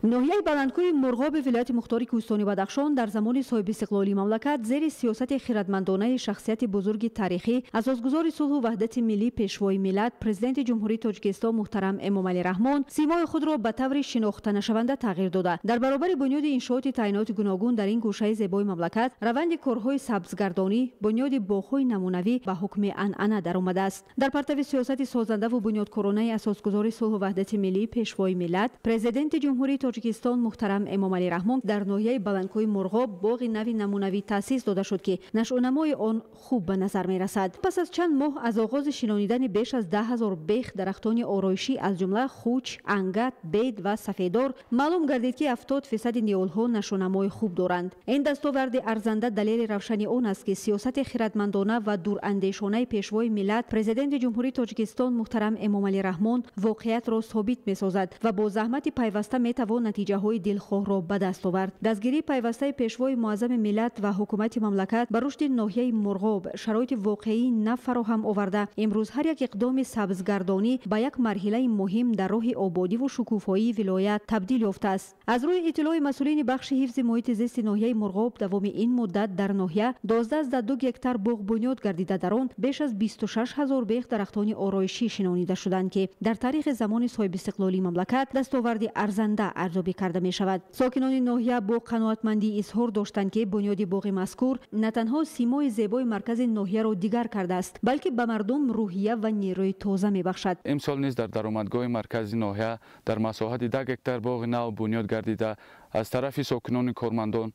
Ноҳияи баландкӯҳи Мурғоби вилояти мухтори Кӯҳистони Бадахшон дар замони соҳибистиқлолии мамлакат зери сиёсати хирадмандонаи шахсияти бузурги таърихӣ, асосгузори сулҳу ваҳдати миллӣ, Пешвои миллат, Президенти Ҷумҳурии Тоҷикистон муҳтарам Эмомалӣ Раҳмон симои худро ба таври шинохтанашаванда тағйир дода. Дар баробари бунёди иншооти таъиноти гуногун дар ин гӯшаи зебои мамлакат раванди корҳои сабзгардонӣ, бунёди боғҳои намунавӣ ба ҳукми анъана даромадааст. Дар партави сиёсати созандаву бунёдкоронаи асосгузори сулҳу ваҳдати миллӣ, Пешвои миллат, Президенти Ҷумҳурии Тоҷикистон муҳтарам Эмомалӣ Раҳмон дар ноҳияи баландкӯҳи Мурғоб боғи нави намунавӣ таъсис дода шуд, ки нашъунамои он хуб ба назар мерасад. Пас аз чанд моҳ аз оғози шинонидани беш аз 10 000 бех дарахтони ороишӣ аз ҷумла хуч, ангат, бед ва сафедор маълум гардид, ки 70% ниҳолҳо нашъунамои хуб доранд. Ин дастоварди арзанда далели равшани он аст, ки сиёсати хирадмандона ва дурандешонаи Пешвои миллат, Президенти Ҷумҳурии Тоҷикистон муҳтарам Эмомалӣ Раҳмон воқеиятро собит месозад ва бо заҳмати пайваста метавон натиҷаҳои дилхоҳро ба даст овард. Дастгирии пайвастаи Пешвои муаззами миллат ва ҳукумати мамлакат ба рушди ноҳияи Мурғоб шароити воқеии нав фароҳам оварда, имрӯз ҳар як иқдоми сабзгардонӣ ба як марҳилаи муҳим дар роҳи ободиву шукуфоии вилоят табдил ёфтааст. Аз рӯи иттилои масъулини бахши ҳифзи муҳити зисти ноҳияи Мурғоб, давоми ин муддат дар ноҳия 12,2 гектар боғ бунёд гардида, дар он беш аз 26 000 бех дарахтони ороишӣ шинонида шуданд, ки дар таърихи замони соҳибистиқлолии мамлакат дастоварди арзанда арзёбӣ карда мешавад. Сокинони ноҳия бо қаноатмандӣ изҳор доштанд, ки бунёди боғи мазкур на танҳо симои зебои маркази ноҳияро дигар кардааст, балки ба мардум рӯҳия ва нерӯи тоза мебахшад. Имсол низ дар даромадгоҳи маркази ноҳия дар масоҳати 10 гектар боғи нав бунёд гардида, аз тарафи сокинони кормандон,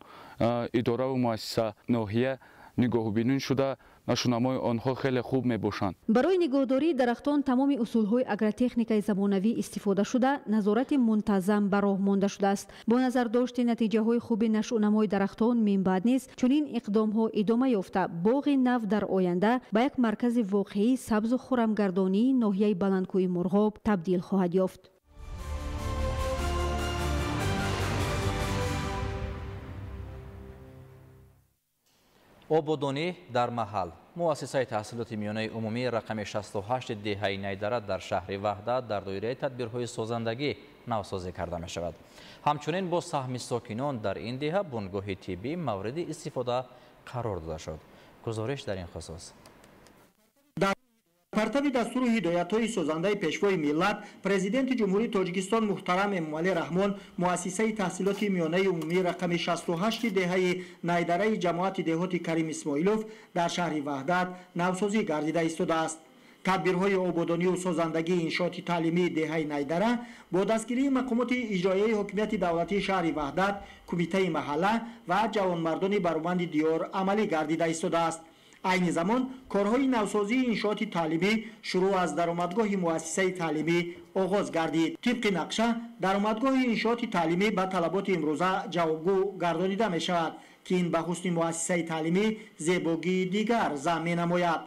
идораву муассиса ноҳия нигоҳубинӣ шуда, нашъунамои онҳо хеле хуб мебошанд. Барои нигоҳдории дарахтон тамоми усулҳои агротехникаи замонавӣ истифода шуда, назорати мунтазам ба роҳ монда шудааст. Бо назардошти натиҷаҳои хуби нашъунамои дарахтон минбаъд низ чунин иқдомҳо идома ёфта, боғи нав дар оянда ба як маркази воқеии сабзу хурамгардонии ноҳияи баландкӯҳи Мурғоб табдил хоҳад ёфт. Ободонӣ дар маҳал. Муассисаи таҳсилоти миёнаи умумии рақами 68 деҳаи Найдара дар шаҳри Ваҳдат дар доираи тадбирҳои созандагӣ навсозӣ карда мешавад. Ҳамчунин бо саҳми сокинон дар ин деҳа бунгоҳи тиббӣ мавриди истифода қарор дода шуд. Гузориш дар ин хусус. Партави дастуру ҳидоятҳои созандаи Пешвои миллат, Президенти Ҷумҳурии Тоҷикистон муҳтарам Эмомалӣ Раҳмон, муассисаи таҳсилоти миёнаи умумии рақами 68 деҳаи Найдараи ҷамоати деҳоти Карим Исмоилов дар шаҳри Ваҳдат навсозӣ гардида истодааст. Тадбирҳои ободонию созандагии иншооти таълимии деҳаи Найдара бо дастгирии мақомоти иҷроияи ҳокимияти давлатии шаҳри Ваҳдат, кумитаи маҳалла ва ҷавонмардони бароманди диёр амалӣ гардида истодааст. Айни замон корҳои навсозии иншооти таълимӣ шурӯъ аз даромадгоҳи муассисаи таълимӣ оғоз гардид. Тибқи нақша, даромадгоҳи иншооти таълимӣ ба талаботи имрӯза ҷавобгӯ гардонида мешавад, ки ин ба ҳусни муассисаи таълимӣ зебогии дигар зам менамояд.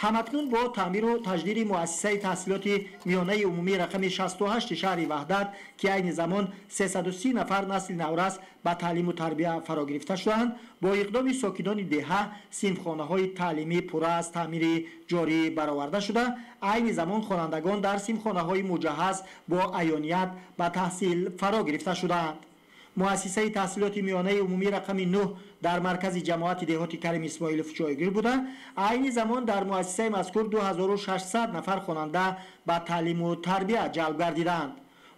Ҳамакнун бо таъмиру таҷдиди муассисаи таҳсилоти миёнаи умумии рақами 68 шаҳри Ваҳдат, ки айни замон 330 нафар насли наврас ба таълиму тарбия фаро гирифта шудаанд, бо иқдоми сокинони деҳа синфхонаҳои таълимӣ пурра аз таъмири ҷорӣ бароварда шуда, айни замон хонандагон дар синфхонаҳои муҷаҳҳаз бо аёният ба таҳсил фаро гирифта шудаанд. Муассисаи таҳсилоти миёнаи умумии рақами 9 дар маркази ҷамоати деҳоти Карим Исмоилов ҷойгир буда, айни замон дар муассисаи мазкур 2600 нафар хонанда ба таълиму тарбия ҷалб гардидаанд.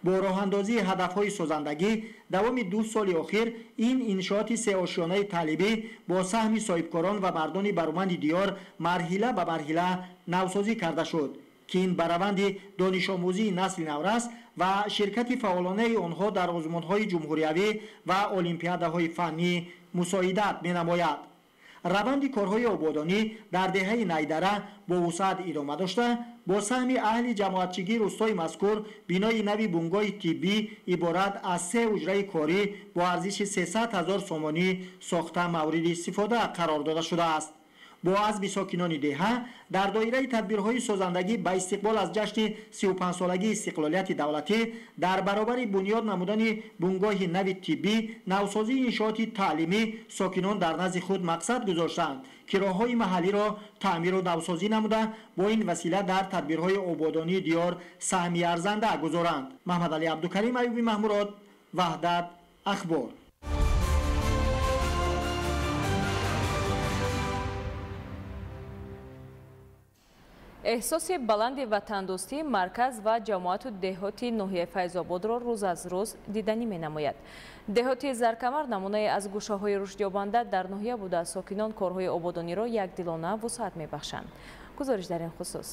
Бо роҳандозии ҳадафҳои созандагӣ давоми 2 соли охир ин иншооти сеошёнаи таълимӣ бо саҳми соҳибкорон ва мардони бароманди диёр марҳила ба марҳила навсозӣ карда шуд, ки ин ба раванди донишомӯзии насли наврас ва ширкати фаъолонаи онҳо дар озмунҳои ҷумҳуриявӣ ва олимпиадаҳои фаннӣ мусоидат менамояд. Раванди корҳои ободонӣ дар деҳаи Найдара бо вусъат идома дошта, бо саҳми аҳли ҷамоатчигии рӯстои мазкур бинои нави бунгоҳи тиббӣ иборат аз 3 ҳуҷраи корӣ бо арзиши 300 000 сомонӣ сохта мавриди истифода қарор дода шудааст. Бо азми сокинони деҳа дар доираи тадбирҳои созандагӣ ба истиқбол аз ҷашни 35-солагии истиқлолияти давлатӣ дар баробари бунёд намудани бунгоҳи нави тиббӣ, навсозии иншооти таълимӣ сокинон дар назди худ мақсад гузоштаанд, ки роҳҳои маҳаллиро таъмиру навсозӣ намуда, бо ин васила дар тадбирҳои ободонии диёр саҳми арзанда гузоранд. Маҳмадалӣ Абдукарим, Аюби Маҳмурод, Ваҳдат, Ахбор. Эҳсоси баланди ватандӯстӣ марказ ва ҷамоату деҳоти ноҳияи Файзободро рӯз аз рӯз диданӣ менамояд. Деҳоти Заркамар намунае аз гӯшаҳои рушдёбанда дар ноҳия буда, сокинон корҳои ободониро якдилона вусъат мебахшанд. Гузориш дар ин хусус.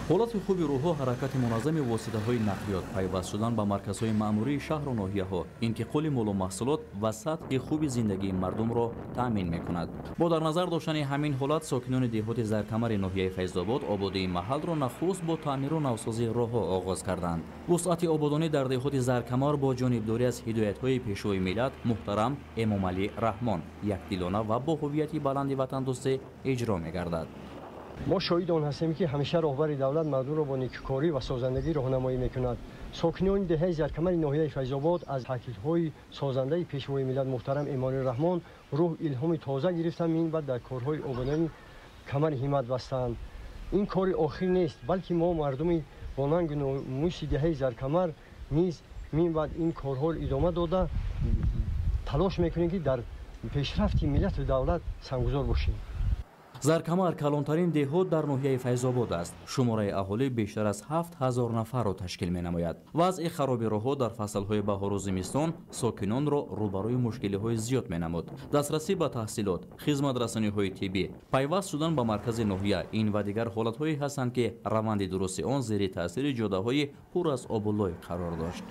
Ҳолати хуби рӯҳҳо, ҳаракати муназзами воситаҳои нақлиёт, пайваст шудан ба марказҳои маъмурии шаҳру ноҳияҳо, интиқоли молу маҳсулот ва сатҳи хуби зиндагии мардумро таъмин мекунад. Бо дар назар доштани ҳамин ҳолат, сокинони деҳоти Заркамари ноҳияи Файзобод ободии маҳалро нахуст бо таъмиру навсозии роҳҳо оғоз карданд. Вусъати ободонӣ дар деҳоти Заркамар бо ҷонибдорӣ аз ҳидоятҳои Пешвои миллат муҳтарам Эмомалӣ Раҳмон якдилона ва бо ҳуввияти баланди ватандӯстӣ иҷро мегардад. Мо шоҳиди он ҳастем, ки ҳамеша роҳбари давлат мардумро бо некукорӣ ва созандагӣ роҳнамоӣ мекунад. Сокинони деҳаи Заркамари ноҳияи Файзобод аз таъкидҳои созандаи Пешвои миллат муҳтарам Эмомалӣ Раҳмон рӯҳ илҳоми тоза гирифтанд, минбаъд дар корҳои ободонӣ камари ҳиммат бастанд. Ин кори охир нест, балки мо мардуми бо нангу номуси деҳаи Заркамар низ минбаъд ин корҳоро идома дода талош мекунем, ки дар пешрафти миллату давлат саҳмгузор бошем. Заркамар калонтарин деҳот дар ноҳияи Файзобод аст. Шумораи аҳолӣ бештар аз 7000 нафарро ташкил менамояд. Вазъи хароби роҳҳо дар фаслҳои баҳору зимистон сокинонро рӯбарӯи мушкилиҳои зиёд менамуд. Дастрасӣ ба таҳсилот, хизматрасониҳои тиббӣ, пайваст шудан ба маркази ноҳия, ин ва дигар ҳолатҳое ҳастанд, ки раванди дурусти он зери таъсири ҷодаҳои пур аз обу лой қарор дошт.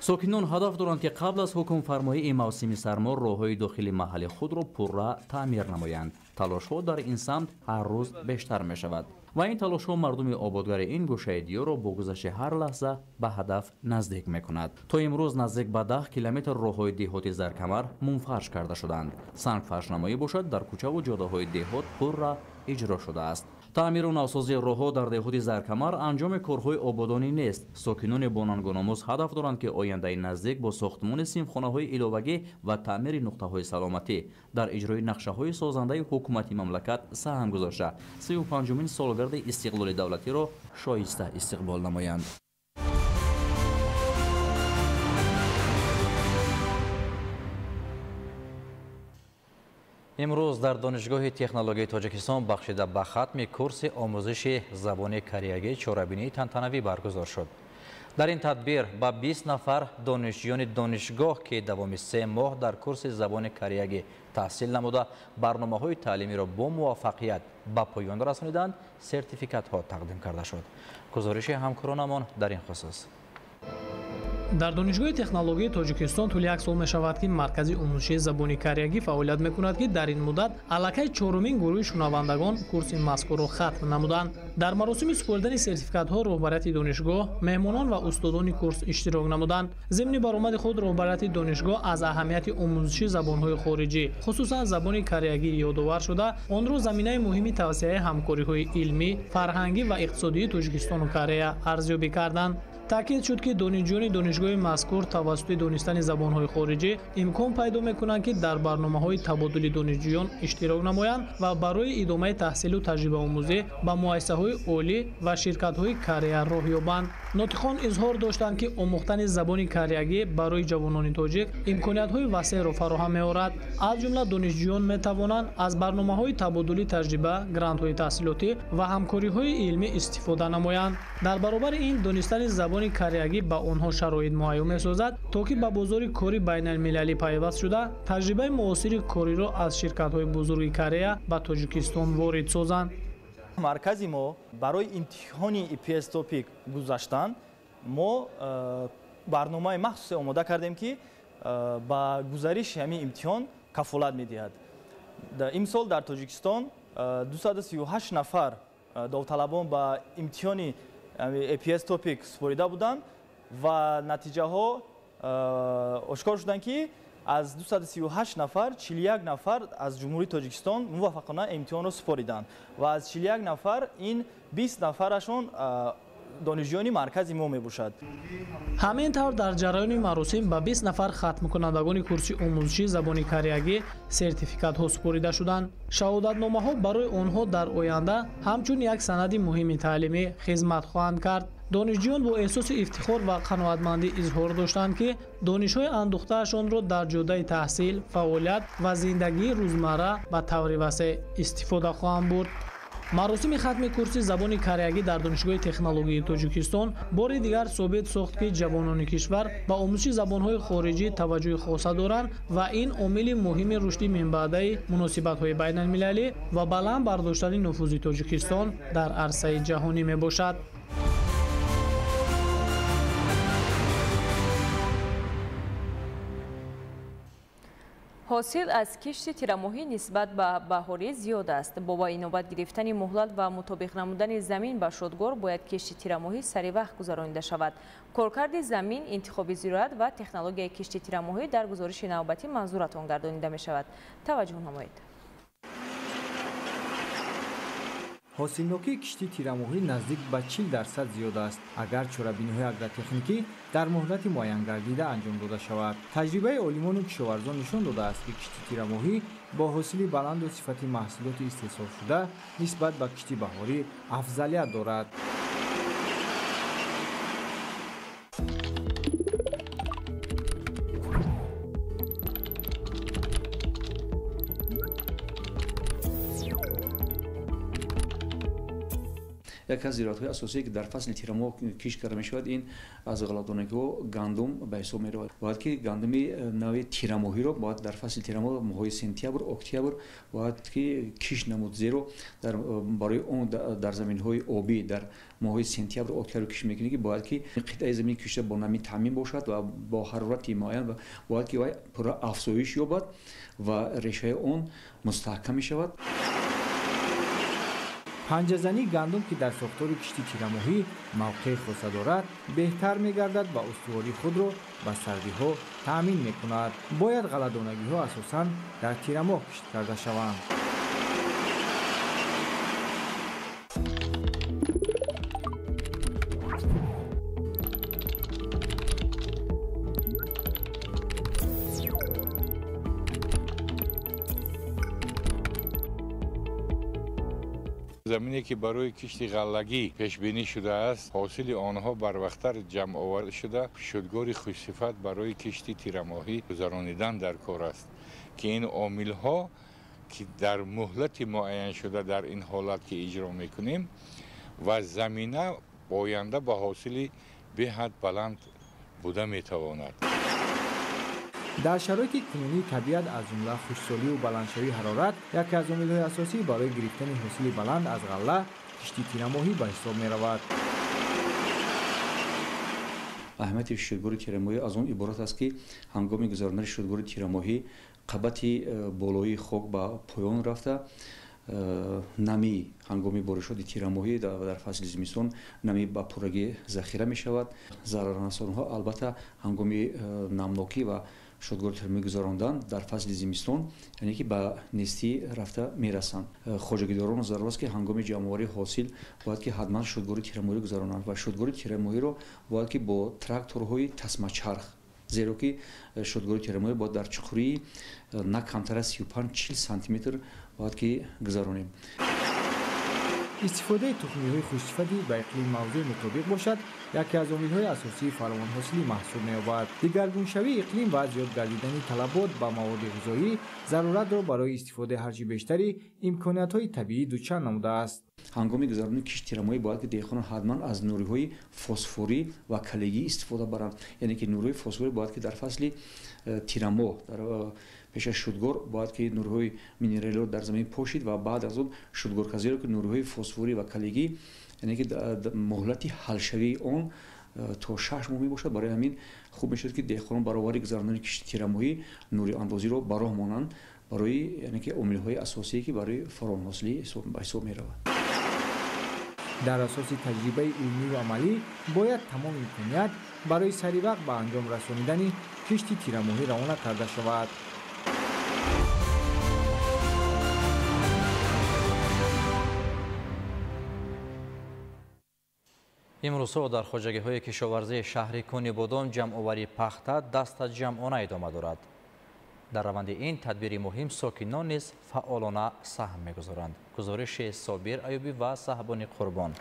Сокинон ҳадаф доранд, ки қабл аз ҳукмфармоии мавсими сармо роҳҳои дохили маҳалли худро пурра таъмир намоянд. Талошҳо дар ин самт ҳар рӯз бештар мешавад ва ин талошҳо мардуми ободгари ин гӯшаи диёрро бо гузашти ҳар лаҳза ба ҳадаф наздик мекунад. То имрӯз наздик ба 10 километр роҳҳои деҳоти Заркамар мунфарш карда шуданд. Сангфаршнамоӣ бошад дар кӯчаву ҷодаҳои деҳот пурра иҷро шудааст. Таъмиру навсозии роҳҳо дар деҳоти Заркамар анҷоми корҳои ободонӣ нест. Сокинони бо нангу номус ҳадаф доранд, ки ояндаи наздик бо сохтмони синфхонаҳои иловагӣ ва таъмири нуқтаҳои саломатӣ дар иҷрои нақшаҳои созандаи ҳукумати мамлакат саҳм гузошта, 35-умин солгарди истиқлоли давлатиро шоиста истиқбол намоянд. Имрӯз дар Донишгоҳи технологияи Тоҷикистон бахшида ба хатми курси омӯзиши забони кореягӣ чорабинии тантанавӣ баргузор шуд. Дар ин тадбир ба 20 нафар донишҷӯёни донишгоҳ, ки давоми 3 моҳ дар курси забони кореягӣ таҳсил намуда, барномаҳои таълимиро бо муваффақият ба поён расониданд, сертификатҳо тақдим карда шуд. Гузориши ҳамкоронамон дар ин хусус. Дар Донишгоҳи технологияи Тоҷикистон тӯли як сол мешавад, ки маркази омӯзиши забони кореягӣ фаъолият мекунад, ки дар ин муддат аллакай чорумин гурӯҳи шунавандагон курси мазкурро хатм намуданд. Дар маросими супоридани сертификатҳо роҳбарияти донишгоҳ, меҳмонон ва устодони курс иштирок намуданд. Зимни баромади худ роҳбарияти донишгоҳ аз аҳамияти омӯзиши забонҳои хориҷӣ, хусусан забони кореягӣ ёдовар шуда, онро заминаи муҳими тавсеаи ҳамкориҳои илмӣ, фарҳангӣ ва иқтисодии Тоҷикистону Корея арзёбӣ карданд. Таъкид шуд, ки донишҷӯёни донишгоҳи мазкур тавассути донистани забонҳои хориҷӣ имкон пайдо мекунанд, ки дар барномаҳои табодули донишҷӯён иштирок намоянд ва барои идомаи таҳсилу таҷрибаомӯзӣ ба муассисаҳои олӣ ва ширкатҳои Корея роҳ ёбанд. Нотиқон изҳор доштанд, ки омӯхтани забони кореягӣ барои ҷавонони тоҷик имкониятҳои васеъро фароҳам меорад. Аз ҷумла донишҷӯён метавонанд аз барномаҳои табодули таҷриба, грантҳои таҳсилотӣ ва ҳамкориҳои илмӣ истифода намоянд. Дар баробари ин, донистани забони кореягӣ ба онҳо шароит муҳайё месозад, то ки ба бозори кори байналмилалӣ пайваст шуда, таҷрибаи муосири кориро аз ширкатҳои бузурги Корея ба Тоҷикистон ворид созанд. Маркази мо барои имтиҳони EPS TOPIK гузаштан мо барномаи махсусе омода кардем, ки ба гузариши ҳамин имтиҳон кафолат медиҳад. Имсол дар Тоҷикистон 238 нафар довталабон ба имтиҳони EPS TOPIK супорида буданд ва натиҷаҳо ошкор шуданд, ки аз 238 нафар 41 нафар аз Ҷумҳурии Тоҷикистон муваффақона имтиҳонро супориданд ва аз 41 нафар ин 20 нафарашон донишҷӯёни маркази мо мебошад. Ҳамин тавр дар ҷараёни маросим ба 20 нафар хатмкунандагони курси омӯзиши забони кореягӣ сертификатҳо супорида шуданд. Шаҳодатномаҳо барои онҳо дар оянда ҳамчун як санади муҳими таълимӣ хизмат хоҳанд кард. Донишҷӯён бо эҳсоси ифтихор ва қаноатмандӣ изҳор доштанд, ки донишҳои андӯхтаашонро дар ҷодаи таҳсил, фаъолият ва зиндагии рӯзмарра ба таври васеъ истифода хоҳанд бурд. Маросими хатми курси забони кореягӣ дар Донишгоҳи технологияи Тоҷикистон бори дигар собит сохт, ки ҷавонони кишвар ба омӯзиши забонҳои хориҷӣ таваҷҷӯҳи хоса доранд ва ин омили муҳими рушди минбаъдаи муносибатҳои байналмилалӣ ва баланд бардоштани нуфузи Тоҷикистон дар арсаи ҷаҳонӣ мебошад. Ҳосил аз кишти тирамоҳӣ нисбат ба баҳорӣ зиёд аст. Бо ба инобат гирифтани муҳлат ва мутобиқ намудани замин ба шудгор бояд кишти тирамоҳӣ сари вақт гузаронида шавад. Коркарди замин, интихоби зироат ва технологияи кишти тирамоҳӣ дар гузориши навбатӣ манзуратон гардонида мешавад. Таваҷҷӯҳ намоед. Ҳосилнокии кишти тирамоҳӣ наздик ба 40% зиёд аст, агар чорабиниҳои агротехникӣ дар муҳлати муайянгардида анҷом дода шавад. Таҷрибаи олимону кишоварзон нишон додааст, ки кишти тирамоҳӣ бо ҳосили баланду сифати маҳсулоти истеҳсолшуда нисбат ба кишти баҳорӣ афзалият дорад. Яке аз зироатҳои асосие, ки дар фасли тирамоҳ кишт карда мешавад, ин аз ғалладонагиҳо гандум ба ҳисоб меравад. Бояд ки гандуми нави тирамоҳиро бояд дар фасли тирамоҳ, моҳҳои сентябр, октябр бояд ки кишт намуд, зеро барои он дар заминҳои обӣ дар моҳҳои сентябр, октябр кишт мекунӣ, ки бояд ки қитъаи замини кишта бо намӣ таъмин бошад ва бо ҳарорати муайян ва бояд ки вай пурра афзоиш ёбад ва решаи он мустаҳкам мешавад. Панҷазании гандум, ки дар сохтори кишти тирамоҳӣ мавқеи хоса дорад, беҳтар мегардад ва устувории худро ба сардиҳо таъмин мекунад. Бояд ғалладонагиҳо асосан дар тирамоҳ кишт карда шаванд. Замине ки барои кишти ғаллагӣ пешбинӣ шудааст, ҳосили онҳо барвақттар ҷамъовар шуда, шудгори хушсифат барои кишти тирамоҳӣ гузаронидан дар кор аст, ки ин омилҳо ки дар муҳлати муайяншуда дар ин ҳолат ки иҷро мекунем ва замина оянда ба ҳосили беҳад баланд буда метавонад. Дар шароити кунунии табиат, аз ҷумла хушксолию баландшавии ҳарорат, яке аз омилҳои асосӣ барои гирифтани ҳосили баланд аз ғалла кишти тирамоҳӣ ба ҳисоб меравад. Аҳамияти шудгори тирамоҳӣ аз он иборат аст, ки ҳангоми гузарондани шудгори тирамоҳӣ қабати болоии хок ба поён рафта, намӣ ҳангоми боришоти тирамоҳӣ дар фасли зимистон намӣ ба пуррагӣ захира мешавад. Зараррасонҳо албатта ҳангоми намнокӣ ва шудгори тирамоҳӣ гузарондан дар фасли зимистон, яъне ки ба нестӣ рафта мерасанд. Хоҷагидорон зарур аст, ки ҳангоми ҷамъоварии ҳосил бояд ки ҳатман шудгори тирамоҳӣ гузаронанд ва шудгори тирамоҳиро бояд ки бо тракторҳои тасмачарх, зеро ки шудгори тирамоҳӣ бояд дар чуқурии на камтар аз 35-40 сантиметр бояд ки гузаронем. Истифодаи тухмиҳои хушсифати ба иқлими мавзӯъ мутобиқ бошад, яке аз омилҳои асосии фаровонҳосилӣ маҳсуб меёбад. Дигаргуншавии иқлим ва зиёд гардидани талабот ба маводи ғизоӣ заруратро барои истифодаи ҳарчи бештари имкониятҳои табиӣ дучанд намудааст. Ҳангоми гузаронидани кишти тирамоҳӣ бояд ки деҳқонон ҳатман аз нуриҳои фосфорӣ ва калигӣ истифода баранд. Яъне ки нуриҳои фосфорӣ бояд ки дар фасли тирамоҳ дар пеш аз шудгор бояд ки нуриҳои минералиро дар замин пошид ва баъд аз он шудгорка, зеро ки нуриҳои фосфорӣ ва калигӣ, яъне ки муҳлати ҳалшавии он то 6 моҳ мебошад. Барои ҳамин хуб мешавад, ки деҳқонон баровари гузарондани кишти тирамоҳӣ нуриандозиро ба роҳ монанд барои, яъне ки омилҳои асосие, ки барои фаровонҳосилӣ ба ҳисоб меравад. Дар асоси таҷрибаи илмӣ ва амалӣ бояд тамоми имконият барои саривақт ба анҷом расонидани кишти тирамоҳӣ равона карда шавад. Имрӯзҳо дар хоҷагиҳои кишоварзии шаҳри Конибодом ҷамъоварии пахта дастаҷамъона идома дорад. Дар раванди ин тадбири муҳим сокинон низ фаъолона саҳм мегузоранд. Гузориши Собир Аюбӣ ва Саҳбони Қурбон.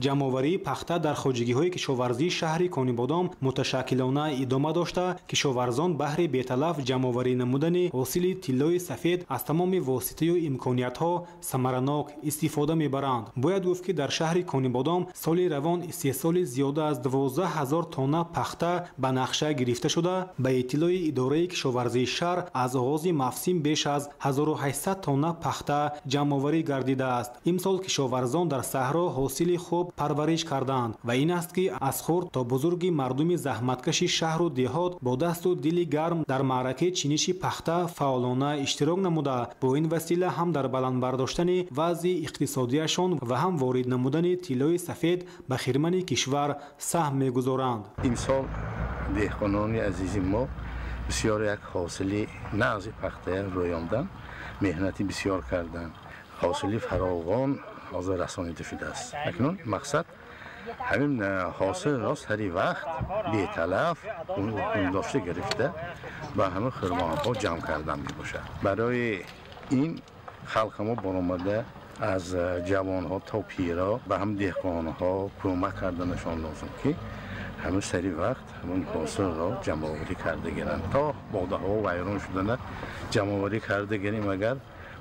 Ҷамъоварии пахта дар хоҷагиҳои кишоварзии шаҳри Конибодом муташаккилона идома дошта, кишоварзон баҳри беталаф ҷамъоварӣ намудани ҳосили тиллои сафед аз тамоми воситаю имкониятҳо самаранок истифода мебаранд. Бояд гуфт, ки дар шаҳри Конибодом соли равон истеҳсоли зиёда аз 12 000 тонна пахта ба нақша гирифта шуда, ба иттилои идораи кишоварзии шаҳр аз оғози мавсим беш аз 1800 тонна пахта ҷамъоварӣ гардидааст. Имсол кишоварзон дар саҳро ҳосили хуб парвариш карданд ва ин аст, ки аз хурд то бузурги мардуми заҳматкаши шаҳру деҳот бо дасту дили гарм дар маъракаи чиниши пахта фаъолона иштирок намуда, бо ин васила ҳам дар баланд бардоштани вазъи иқтисодияшон ва ҳам ворид намудани тиллои сафед ба хирмани кишвар саҳм мегузоранд. Имсол деҳқонони азизи мо бисёр як ҳосили нағзи пахтая рӯёндан, меҳнати бисёр карданд, ҳосили фаровон ҳозир расонида шудааст. Акнун мақсад ҳамин ҳосилро сари вақт беталаф дошта гирифта ба ҳама хирмонҳо ҷамъ кардан мебошад. Барои ин халқи мо баромада аз ҷавонҳо то пиро ба ҳам деҳқонҳо кӯмак карданашон лозим, ки ҳамин сари вақт ҳамин ҳосилро ҷамъоварӣ карда гиранд. То бодаҳо вайрон шудана ҷамъоварӣ карда гирем, агар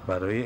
барои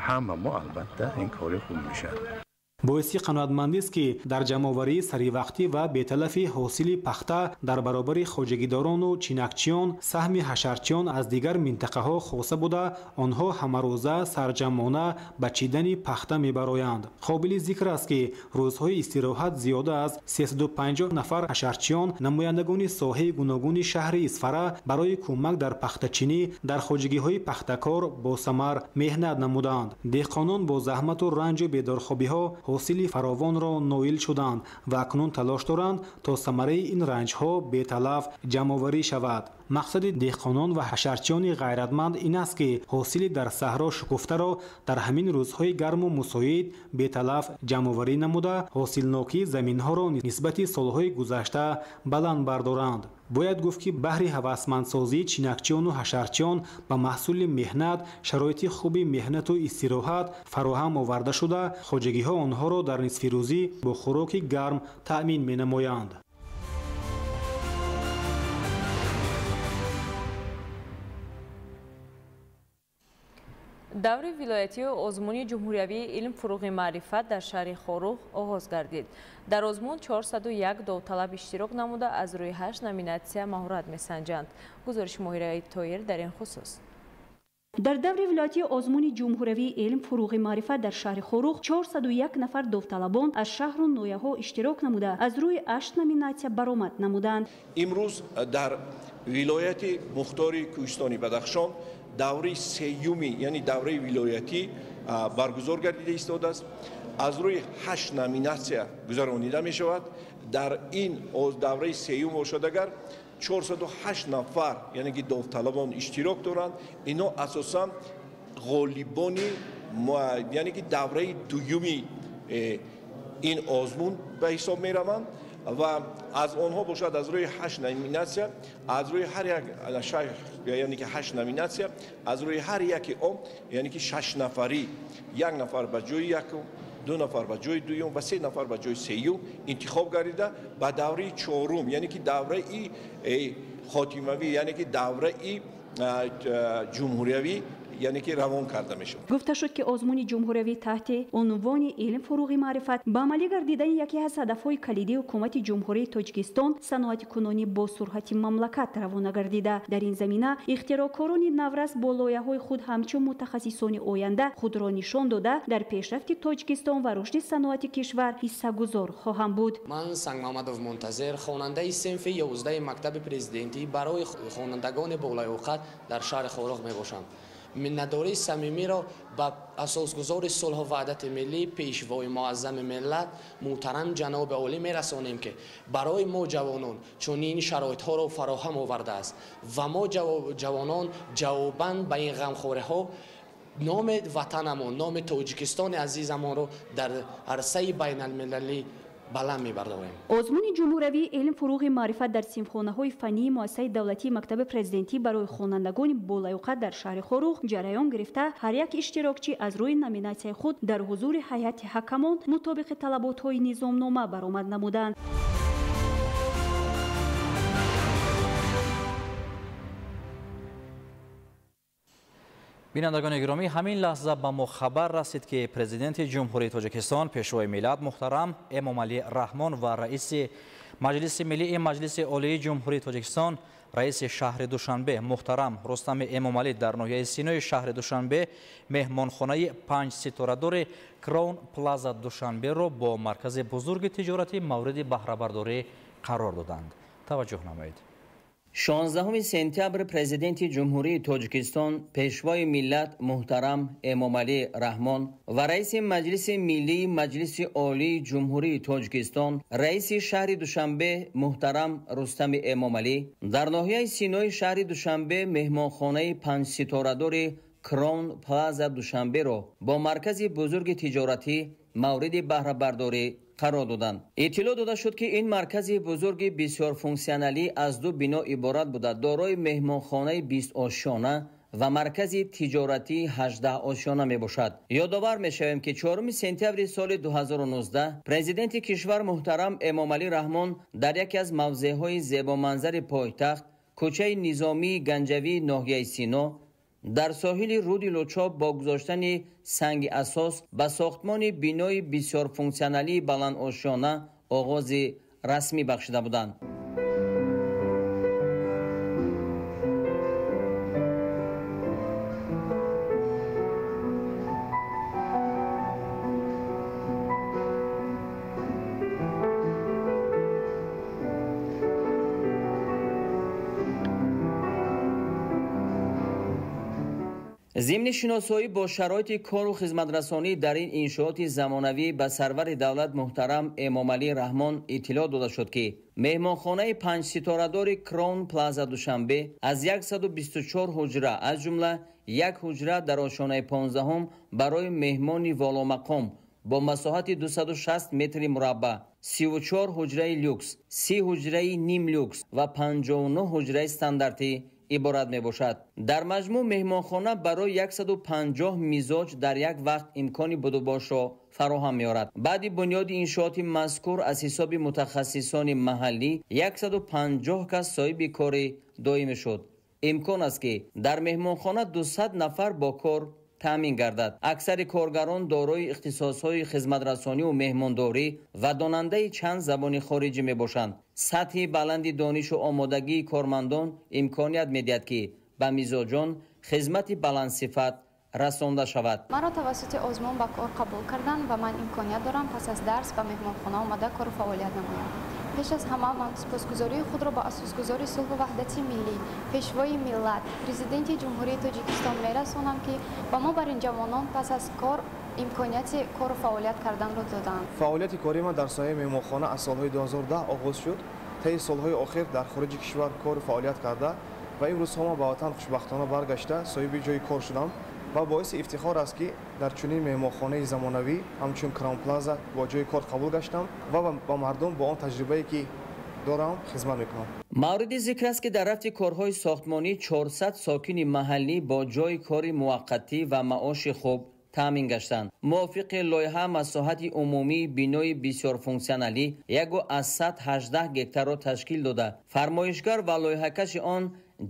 ҳама мо албатта ин кори хуб мешавад. Боиси қаноатмандист, ки дар ҷамъоварии саривақтӣ ва беталафи ҳосили пахта дар баробари хоҷагидорону чинакчиён саҳми ҳашарчиён аз дигар минтақаҳо хоса буда, онҳо ҳамарӯза сарҷамъона ба чидани пахта мебароянд. Қобили зикр аст, ки рӯзҳои истироҳат зиёда аз 350 нафар ҳашарчиён, намояндагони соҳаи гуногуни шаҳри Исфара барои кӯмак дар пахтачинӣ дар хоҷагиҳои пахтакор босамар меҳнат намуданд. Деҳқонон бо заҳмату ранҷу бедорхобиҳо ҳосили фаровонро ноил шуданд ва акнун талош доранд, то самараи ин ранҷҳо беталаф ҷамъоварӣ шавад. Мақсади деҳқонон ва ҳашарчиёни ғайратманд ин аст, ки ҳосили дар саҳро шукуфтаро дар ҳамин рӯзҳои гарму мусоид беталаф ҷамъоварӣ намуда, ҳосилнокии заминҳоро нисбати солҳои гузашта баланд бардоранд. Бояд гуфт, ки баҳри ҳавасмандсозии чинакчиёну ҳашарчиён ба маҳсули меҳнат шароити хуби меҳнату истироҳат фароҳам оварда шуда, хоҷагиҳо онҳоро дар нисфирӯзӣ бо хӯроки гарм таъмин менамоянд. Даври вилоятии озмуни ҷумҳуриявии илм фуруғи маърифат дар шаҳри Хоруғ оғоз гардид. Дар озмун 401 довталаб иштирок намуда аз рӯи 8 номинатсия маҳорат месанҷанд. Гузориши Моҳираи Тоир дар ин хусус. Дар даври вилоятии озмуни ҷумҳуриявии илм фуруғи маърифат дар шаҳри Хоруғ 401 нафар довталабон аз шаҳру ноҳияҳо иштирок намуда аз рӯи 8 номинатсия баромад намуданд. Имрӯз дар вилояти мухтори Кӯҳистони Бадахшон даври сеюми, яъне давраи вилоятӣ баргузор гардида истодааст. Аз рӯи 8 номинатсия гузаронида мешавад. Дар ин давраи сеюм бошад агар 408 нафар, яъне ки довталабон иштирок доранд. Ино асосан ғолибони, яъне ки давраи дуюми ин озмун ба ҳисоб мераванд ва аз онҳо бошад аз рӯи 8 номинатсия, аз рӯи ҳар як, яъне ки 8 номинатсия, аз рӯи ҳар яки он, яъне ки 6 нафарӣ, як нафар ба ҷои якум, 2 нафар ба ҷои дуюм ва 3 нафар ба ҷои сеюм интихоб гардида ба давраи чорум, яъне ки давраи хотимавӣ, яъне ки давраи ҷумҳуриявӣ, яъне ки равон карда мешавад. Гуфта шуд, ки озмуни ҷумҳуриявӣ таҳти унвони илм фуруғи маърифат ба амалӣ гардидани яке аз ҳадафҳои калидии ҳукумати Ҷумҳурии Тоҷикистон саноати кунунӣ бо суръати мамлакат равона гардида. Дар ин замина ихтироъкорони наврас бо лоиҳаҳои худ ҳамчун мутахассисони оянда худро нишон дода дар пешрафти Тоҷикистон ва рушди саноати кишвар ҳиссагузор хоҳанд буд. Ман Сангмамадов Мунтазир, хонандаи синфи 11 мактаби президентӣ барои хонандагони болаёқат дар шаҳри Хоруғ мебошам. Миннатдории самимиро ба асосгузори сулҳу ваҳдати миллӣ, пешвои муаззами миллат муҳтарам ҷаноби олӣ мерасонем, ки барои мо ҷавонон чунин шароитҳоро фароҳам овардааст ва мо ҷавонон ҷавобан ба ин ғамхориҳо номи ватанамон, номи Тоҷикистони азизамонро дар арсаи байналмилалӣ баланд мебардорем. Озмуни ҷумҳуриявии илм фуруғи маърифат дар синфхонаҳои фаннии муассисаи давлатии мактаби президентӣ барои хонандагони болаёқат дар шаҳри Хоруғ ҷараён гирифта ҳар як иштирокчӣ аз рӯи номинатсияи худ дар ҳузури ҳайати ҳакамон мутобиқи талаботҳои низомнома баромад намуданд. Бинандагони гиромӣ, ҳамин лаҳза ба мо хабар расид, ки президенти Ҷумҳурии Тоҷикистон, пешвои миллат муҳтарам Эмомалӣ Раҳмон ва раиси Маҷлиси Миллии Маҷлиси Олии Ҷумҳурии Тоҷикистон, раиси шаҳри Душанбе муҳтарам Рустами Эмомалӣ дар ноҳияи Синои шаҳри Душанбе меҳмонхонаи 5 сitoрадори Краун Плаза Душанберо бо маркази бузурги тиҷоратӣ мавриди баҳрабардорӣ қарор доданд. Таваҷҷӯҳ намоед. 16 сентябр Президенти Ҷумҳурии Тоҷикистон, Пешвои миллат муҳтарам Эмомалӣ Раҳмон ва Раиси Маҷлиси Миллии Маҷлиси Олии Ҷумҳурии Тоҷикистон, Раиси шаҳри Душанбе муҳтарам Рустами Эмомалӣ дар ноҳияи Синои шаҳри Душанбе меҳмонхонаи 5 ситорадори Крон Плаза Душанберо бо маркази бузурги тиҷоратӣ мавриди баҳрабардорӣ қарор доданд. Иттилоъ дода шуд, ки ин маркази бузурги бисёрфунксионалӣ аз ду бино иборат буда, дорои меҳмонхонаи 20 ошёна ва маркази тиҷоратии 18 ошёна мебошад. Ёдовар мешавем, ки 4 сентябри соли 2019 президенти кишвар муҳтарам Эмомалӣ Раҳмон дар яке аз мавзеъҳои зебоманзари пойтахт, кӯчаи Низомии Ганҷавии ноҳияи Сино, дар соҳили руди Лучоб бо гузоштани санги асос ба сохтмони бинои бисёрфунксионалии баландошёна оғози расмӣ бахшида буданд. Зимни шиносоӣ бо шароити кору хизматрасонӣ дар ин иншооти замонавӣ ба сарвари давлат муҳтарам Эмомалӣ Раҳмон иттилоъ дода шуд, ки меҳмонхонаи 5 ситорадори Крон Плаза Душанбе аз 124 ҳуҷра, аз ҷумла як ҳуҷра дар ошёнаи 15-ум барои меҳмони воломақом бо масоҳати 260 метри мураббаъ, 34 ҳуҷраи люкс, 30 ҳуҷраи нимлюкс ва 59 ҳуҷраи стандартӣ иборат мебошад. Дар маҷмӯъ меҳмонхона барои 150 мизоҷ дар як вақт имкони будубошро фароҳам меорад. Баъди бунёди иншооти мазкур аз ҳисоби мутахассисони маҳаллӣ 150 кас соҳиби кори доимӣ шуд. Имкон аст, ки дар меҳмонхона 200 нафар бо кор таъмин гардад. Аксари коргарон дорои ихтисосҳои хизматрасониву меҳмондорӣ ва донандаи чанд забони хориҷӣ мебошанд. Сатҳи баланди донишу омодагии кормандон имконият медиҳад, ки ба мизоҷон хизмати баландсифат расонда шавад. Маро тавассути озмун ба кор қабул карданд ва ман имконият дорам пас аз дарс ба меҳмонхона омада кору фаъолият намоям. Пеш аз ҳама ман сипосгузории худро ба асосгузори сулҳу ваҳдати миллӣ, Пешвои миллат, Президенти Ҷумҳурии Тоҷикистон мерасонам, ки ба мо бар ин ҷавонон пас аз кор имконияти кору фаъолият карданро доданд. Фаъолияти кории ман дар соҳаи меҳмонхона аз солҳои 2010 оғоз шуд. Таи солҳои охир дар хориҷи кишвар кору фаъолият карда ва имрӯзҳо ман ба ватан хушбахтона баргашта соҳиби ҷои кор шудам ва боиси ифтихор аст, ки дар чунин меҳмонхонаи замонавӣ ҳамчун Краун Плаза бо ҷои кор қабул гаштам ва ба мардум бо он таҷрибае, ки дорам, хизмат мекунам. Мавриди зикр аст, ки дар рафти корҳои сохтмонӣ 400 сокини маҳаллӣ бо ҷои кори муваққатӣ ва маоши хуб таъмин гаштанд. Мувофиқи лоиҳа масоҳати умумии бинои бисёрфунксионалӣ 1,18 гектарро ташкил дода, фармоишгар ва лоиҳакаши он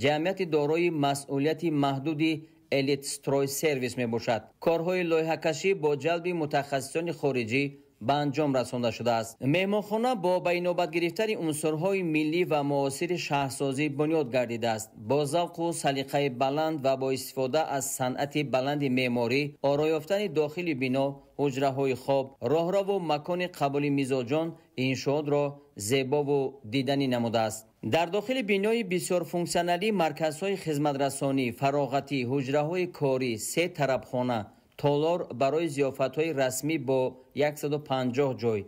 ҷамъияти дорои масъулияти маҳдуди Элитстройсервис мебошад. Корҳои лоиҳакашӣ бо ҷалби мутахассисони хориҷӣ ба анҷом расонда шудааст. Меҳмонхона бо ба инобат гирифтани унсурҳои миллӣ ва муосири шаҳрсозӣ бунёд гардидааст. Бо завқу салиқаи баланд ва бо истифода аз санъати баланди меъморӣ, ороёфтани дохили бино, ҳуҷраҳои хоб, роҳраву макони қабули мизоҷон иншоотро зебову диданӣ намудааст. Дар дохили бинои бисёрфунксионалӣ марказҳои хизматрасонӣ, фароғатӣ, ҳуҷраҳои корӣ, се тарабхона, толор барои зиёфатҳои расмӣ бо 150 ҷой,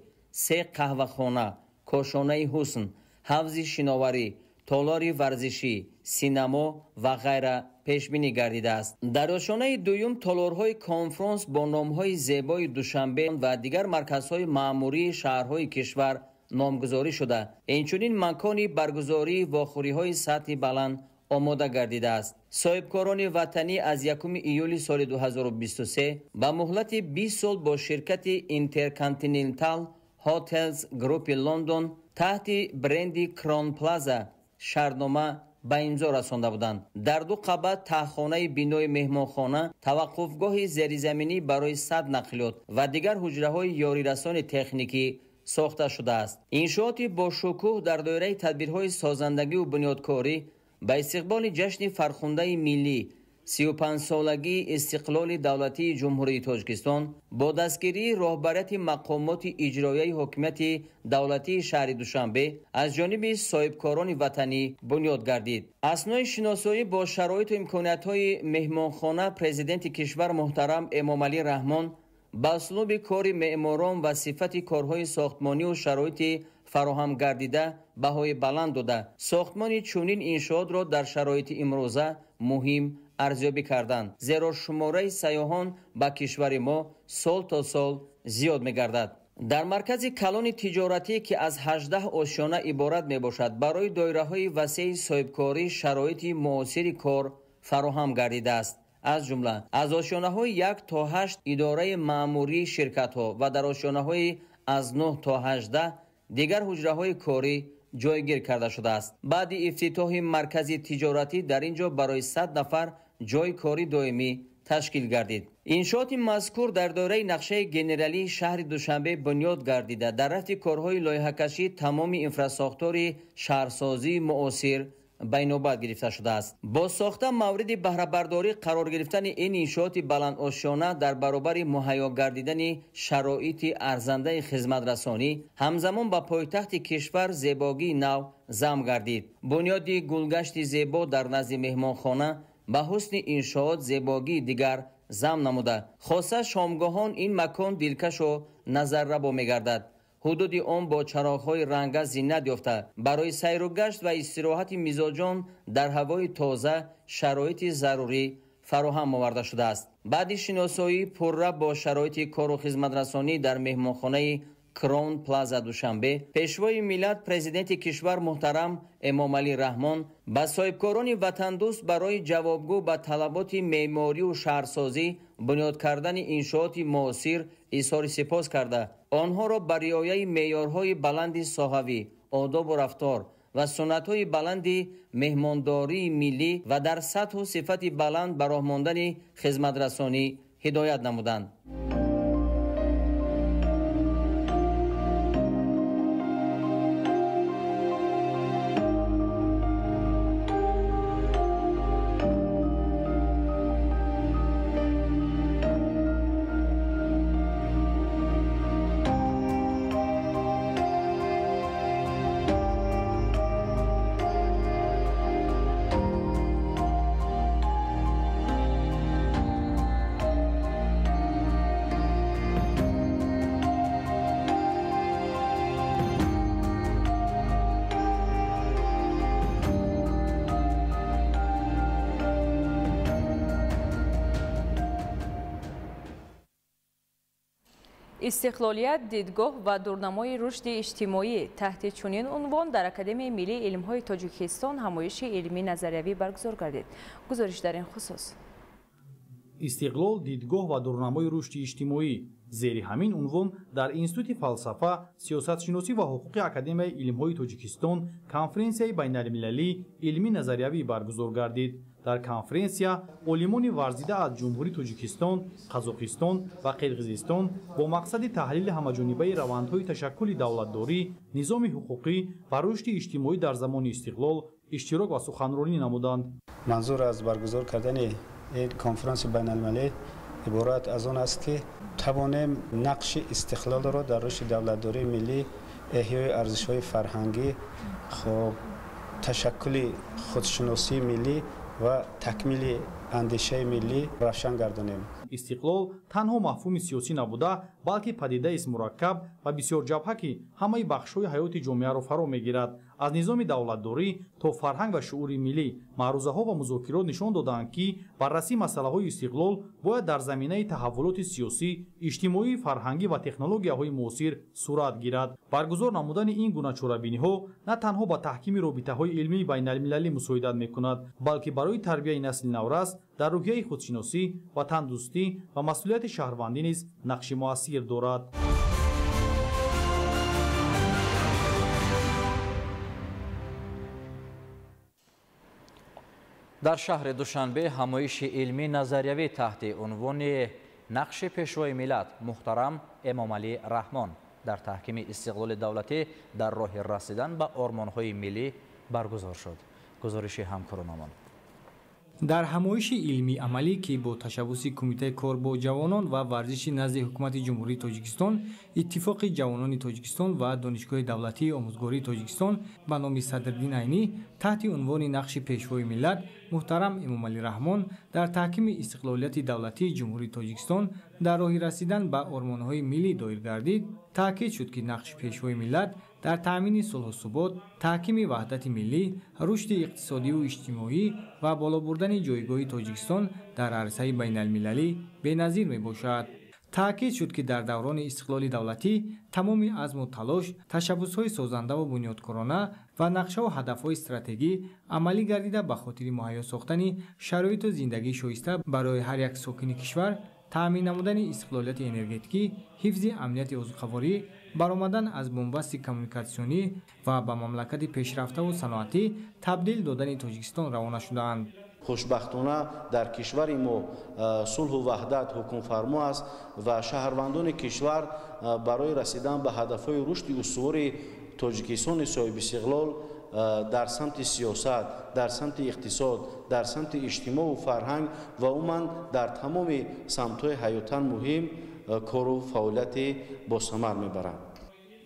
се қаҳвахона, кошонаи ҳусн, ҳавзи шиноварӣ, толори варзишӣ, синамо ва ғайра пешбинӣ гардидааст. Дар ошёнаи дуюм толорҳои конфронс бо номҳои зебои Душанбе ва дигар марказҳои маъмурии шаҳрҳои кишвар номгузорӣ шуда, инчунин макони баргузории вохӯриҳои сатҳи баланд омода гардидааст. Соҳибкорони ватанӣ аз 1 июли соли 2023 ба муҳлати 20 сол бо ширкати Intercontinental Hotels Group Лондон таҳти бренди Crown Plaza шартнома ба имзо расонда буданд. Дар ду қабат таҳхонаи бинои меҳмонхона, таваққуфгоҳи зеризаминӣ барои 100 нақлиёт ва дигар ҳуҷраҳои ёрирасони техникӣ сохта шудааст. Иншооти бошукӯҳ дар доираи тадбирҳои созандагиву бунёдкорӣ ба истиқболи ҷашни фархундаи миллӣ 35-солагии истиқлоли давлатии Ҷумҳурии Тоҷикистон бо дастгирии роҳбарияти мақомоти иҷроияи ҳокимияти давлатии шаҳри Душанбе аз ҷониби соҳибкорони ватанӣ бунёд гардид. Аснои шиносоӣ бо шароиту имкониятҳои меҳмонхона президенти кишвар муҳтарам Эмомалӣ Раҳмон ба услуби кори меъморон ва сифати корҳои сохтмониву шароити фароҳам гардида баҳои баланд дода, сохтмони чунин иншоотро дар шароити имрӯза муҳим арзёбӣ карданд, зеро шумораи сайёҳон ба кишвари мо сол то сол зиёд мегардад. Дар маркази калони тиҷоратӣ, ки аз 18 ошёна иборат мебошад, барои доираҳои васеи соҳибкорӣ шароити муосири кор фароҳам гардидааст. Аз ҷумла аз ошёнаҳои 1 то 8 идораи маъмурии ширкатҳо ва дар ошёнаҳои аз 9 то 18 дигар ҳуҷраҳои корӣ ҷойгир карда шудааст. Баъди ифтитоҳи маркази тиҷоратӣ дар ин ҷо барои 100 нафар ҷойи кори доимӣ ташкил гардид. Иншооти мазкур дар доираи нақшаи генералии шаҳри Душанбе бунёд гардида, дар рафти корҳои лоиҳакашӣ тамоми инфрасохтори шаҳрсозии муосир ба инобат гирифта шудааст. Бо сохта мавриди баҳрабардорӣ қарор гирифтани ин иншооти баландошёна дар баробари муҳайё гардидани шароити арзандаи хизматрасонӣ ҳамзамон ба пойтахти кишвар зебогии нав зам гардид. Бунёди гулгашти зебо дар назди меҳмонхона ба ҳусни иншоот зебогии дигар зам намуда, хоса шомгоҳон ин макон дилкашу назаррабо мегардад. Ҳудуди он бо чароғҳои ранга зинат ёфта, барои сайру гашт ва истироҳати мизоҷон дар ҳавои тоза шароити зарурӣ фароҳам оварда шудааст. Баъди шиносоии пурра бо шароити кору хизматрасонӣ дар меҳмонхонаи Краун Плаза Душанбе, пешвои миллат президенти кишвар муҳтарам Эмомалӣ Раҳмон ба соҳибкорони ватандӯст барои ҷавобгӯ ба талаботи меъморию шаҳрсозӣ бунёд кардани иншооти муосир изҳори сипос карда, онҳоро ба риояи меъёрҳои баланди соҳавӣ, одобу рафтор ва суннатҳои баланди меҳмондории миллӣ ва дар сатҳу сифати баланд ба роҳ мондани хизматрасонӣ ҳидоят намуданд. Истиқлолият, дидгоҳ ва дурнамои рушди иҷтимоӣ таҳти чунин унвон дар Академияи миллии илмҳои Тоҷикистон ҳамоиши илмӣ назариявӣ баргузор гардид. Гузориш дар ин хусус. Истиқлол, дидгоҳ ва дурнамои рушди иҷтимоӣ. Зери ҳамин унвон дар Институти фалсафа, сиёсатшиносӣ ва ҳуқуқи Академияи илмҳои Тоҷикистон конференсияи байналмилалии илмӣ назариявӣ баргузор гардид. Дар конференсия олимони варзида аз Ҷумҳурии Тоҷикистон, Қазоқистон ва Қирғизистон бо мақсади таҳлили ҳамаҷонибаи равандҳои ташаккули давлатдорӣ, низоми ҳуқуқӣ ва рушди иҷтимоӣ дар замони истиқлол иштирок ва суханронӣ намуданд. Манзур аз баргузор кардани ин конференси байналмилалӣ иборат аз он аст, ки тавонем нақши истиқлолро дар рушди давлатдории миллӣ, эҳёи арзишҳои фарҳангӣ, хоб ташаккули худшиносии миллӣ ва такмили андешаи миллӣ равшан гардонем. Истиқлол танҳо мафҳуми сиёсӣ набуда, балки падидаест мураккаб ва бисёрҷабҳа, ки ҳамаи бахшҳои ҳаёти ҷомеаро фаро мегирад. Аз низоми давлатдорӣ то фарҳанг ва шуури миллӣ маърузаҳо ва музокирот нишон додаанд, ки баррасии масъалаҳои истиқлол бояд дар заминаи таҳаввулоти сиёсӣ, иҷтимоӣ, фарҳангӣ ва технологияҳои муосир сурат гирад. Баргузор намудани ин гуна чорабиниҳо на танҳо ба таҳкими робитаҳои илмии байналмилалӣ мусоидат мекунад, балки барои тарбияи насли наврас дар рӯҳияи худшиносӣ, ватандӯстӣ ва масъулияти шаҳрвандӣ низ нақши муассир дорад. Дар шаҳри Душанбе ҳамоиши илмӣ назариявӣ таҳти унвони нақши пешвои миллат муҳтарам Эмомалӣ Раҳмон дар таҳкими истиқлоли давлатӣ дар роҳи расидан ба ормонҳои миллӣ баргузор шуд. Гузориши ҳамкоронамон. Дар ҳамоиши илмии амалӣ, ки бо ташаббуси Кумитаи кор бо ҷавонон ва варзиши назди Ҳукумати Ҷумҳурии Тоҷикистон, Иттифоқи ҷавонони Тоҷикистон ва Донишгоҳи давлатии омӯзгории Тоҷикистон ба номи Садриддин Айнӣ таҳти унвони нақши пешвои миллат муҳтарам Эмомалӣ Раҳмон дар таҳкими истиқлолияти давлатии Ҷумҳурии Тоҷикистон дар роҳи расидан ба ормонҳои миллӣ доир гардид, таъкид шуд, ки нақши пешвои миллат дар таъмини сулҳу субот, таҳкими ваҳдати миллӣ, рушди иқтисодиву иҷтимоӣ ва боло бурдани ҷойгоҳи Тоҷикистон дар арсаи байналмилалӣ беназир мебошад. Таъкид шуд, ки дар даврони истиқлоли давлатӣ тамоми азму талош, ташаббусҳои созандаву бунёдкорона ва нақшаву ҳадафҳои стратегӣ амалӣ гардида ба хотири муҳайё сохтани шароиту зиндагии шоиста барои ҳар як сокини кишвар, таъмин намудани истиқлолияти энергетикӣ, ҳифзи амнияти озуқаворӣ, баромадан аз бунбасти коммуникатсионӣ ва ба мамлакати пешрафтаву саноатӣ табдил додани Тоҷикистон равона шудаанд. Хушбахтона дар кишвари мо сулҳу ваҳдат ҳукмфармо аст ва шаҳрвандони кишвар барои расидан ба ҳадафҳои рушди устувори Тоҷикистони соҳибистиқлол дар самти сиёсат, дар самти иқтисод, дар самти иҷтимоу фарҳанг ва умуман дар тамоми самтҳои ҳаётан муҳим кору фаъолияти босамар мебаранд.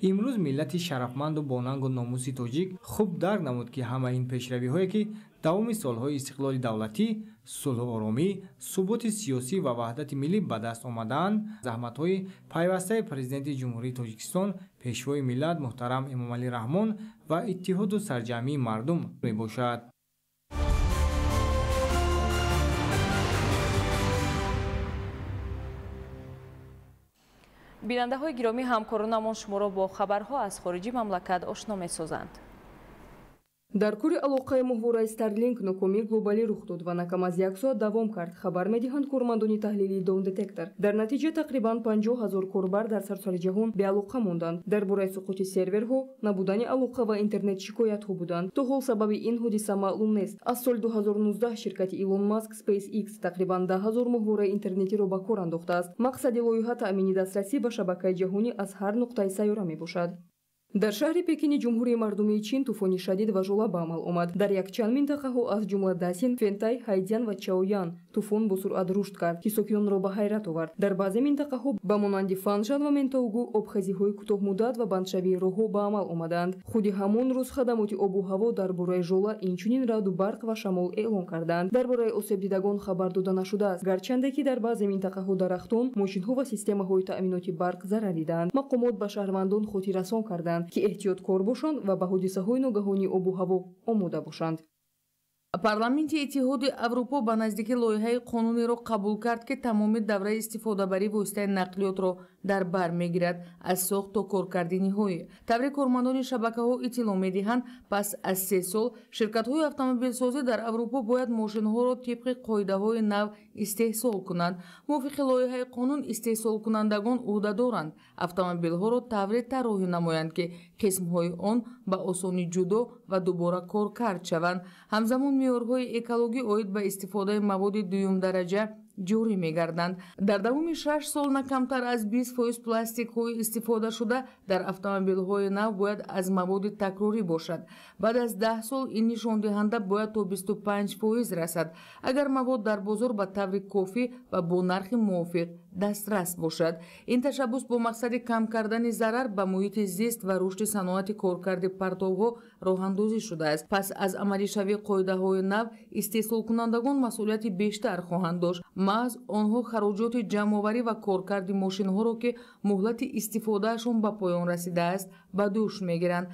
Имрӯз миллати шарафманду бонангу номуси тоҷик хуб дарк намуд, ки ҳама ин пешравиҳое, ки давоми солҳои истиқлоли давлатӣ, сулҳу оромӣ, суботи сиёсӣ ва ваҳдати миллӣ ба даст омадаанд, заҳматҳои пайвастаи Президенти Ҷумҳурии Тоҷикистон, Пешвои миллат муҳтарам Эмомалӣ Раҳмон ва иттиҳоду сарҷамъии мардум мебошад. Бинандаҳои гиромӣ, ҳамкоронамон шуморо бо хабарҳо аз хориҷи мамлакат ошно месозанд. Дар кори алоқаи моҳвораи Starlink нокомии глобалӣ рух дод ва на кам аз як соат давом кард, хабар медиҳанд кормандони таҳлили Downdetector. Дар натиҷа тақрибан 50 ҳазор корбар дар саросари ҷаҳон беалоқа монданд. Дар бораи суқути серверҳо, набудани алоқа ва интернет шикоятҳо буданд. То ҳол сабаби ин ҳодиса маълум нест. Аз соли 2019 ширкати Илон Маск SpaceX тақрибан 10 ҳазор моҳвораи интернетиро ба кор андохтааст. Мақсади лоиҳа таъмини дастрасӣ ба шабакаи ҷаҳонӣ аз ҳар нуқтаи сайёра мебошад. Дар шаҳри Пекини Ҷумҳурии Мардумии Чин тӯфони шадид ва жола ба амал омад. Дар якчанд минтақаҳо аз ҷумла Дасин, Фентай, Ҳайдян ва Чаоян тӯфон бо суръат рушд кард, ки сокинонро ба ҳайрат овард. Дар баъзе минтақаҳо ба монанди Фанжан ва Ментоугу обхезиҳои кӯтоҳмуддат ва бандшавии роҳҳо ба амал омадаанд. Худи ҳамон рӯз хадамоти обу ҳаво дар бораи жола инчунин раъду барқ ва шамол эълон карданд. Дар бораи осебдидагон хабар дода нашудааст, гарчанде ки дар баъзе минтақаҳо дарахтон, мошинҳо ва системаҳои таъминоти барқ зарар дидаанд. Мақомот ба шаҳрвандон хотиррасон карданд, ки эҳтиёткор бошанд ва ба ҳодисаҳои ногаҳонии обу ҳаво омода бошанд. Парламенти Иттиҳоди Аврупо ба наздики лоиҳаи қонунеро қабул кард, ки тамоми давраи истифодабарии воситаи нақлиётро дар бар мегирад, аз сохт то коркарди ниҳоӣ. Тавре кормандони шабакаҳо иттилоъ медиҳанд, пас аз 3 сол ширкатҳои автомобилсозӣ дар Аврупо бояд мошинҳоро тибқи қоидаҳои нав истеҳсол кунанд. Мувофиқи лоиҳаи қонун, истеҳсолкунандагон ӯҳда доранд автомобилҳоро тавре тарроҳӣ намоянд, ки қисмҳои он ба осонӣ ҷудо ва дубора коркард шаванд. Ҳамзамон меъёрҳои экологӣ оид ба истифодаи маводи дуюмдараҷа ҷорӣ мегарданд. Дар давоми 6 сол на камтар аз 20% пластикҳои истифодашуда дар автомобилҳои нав бояд аз маводи такрорӣ бошад. Баъд аз 10 сол ин нишондиҳанда бояд то 25% расад, агар мавод дар бозор ба таври кофӣ ва бо нархи мувофиқ дастрас бошад. Ин ташаббус бо мақсади кам кардани зарар ба муҳити зист ва рушди саноати коркарди партовҳо роҳандозӣ шудааст. Пас аз амалишавии қоидаҳои нав истеҳсолкунандагон масъулияти бештар хоҳанд дошт. Маҳз онҳо хароҷоти ҷамъоварӣ ва коркарди мошинҳоро, ки муҳлати истифодаашон ба поён расидааст, ба дӯш мегиранд.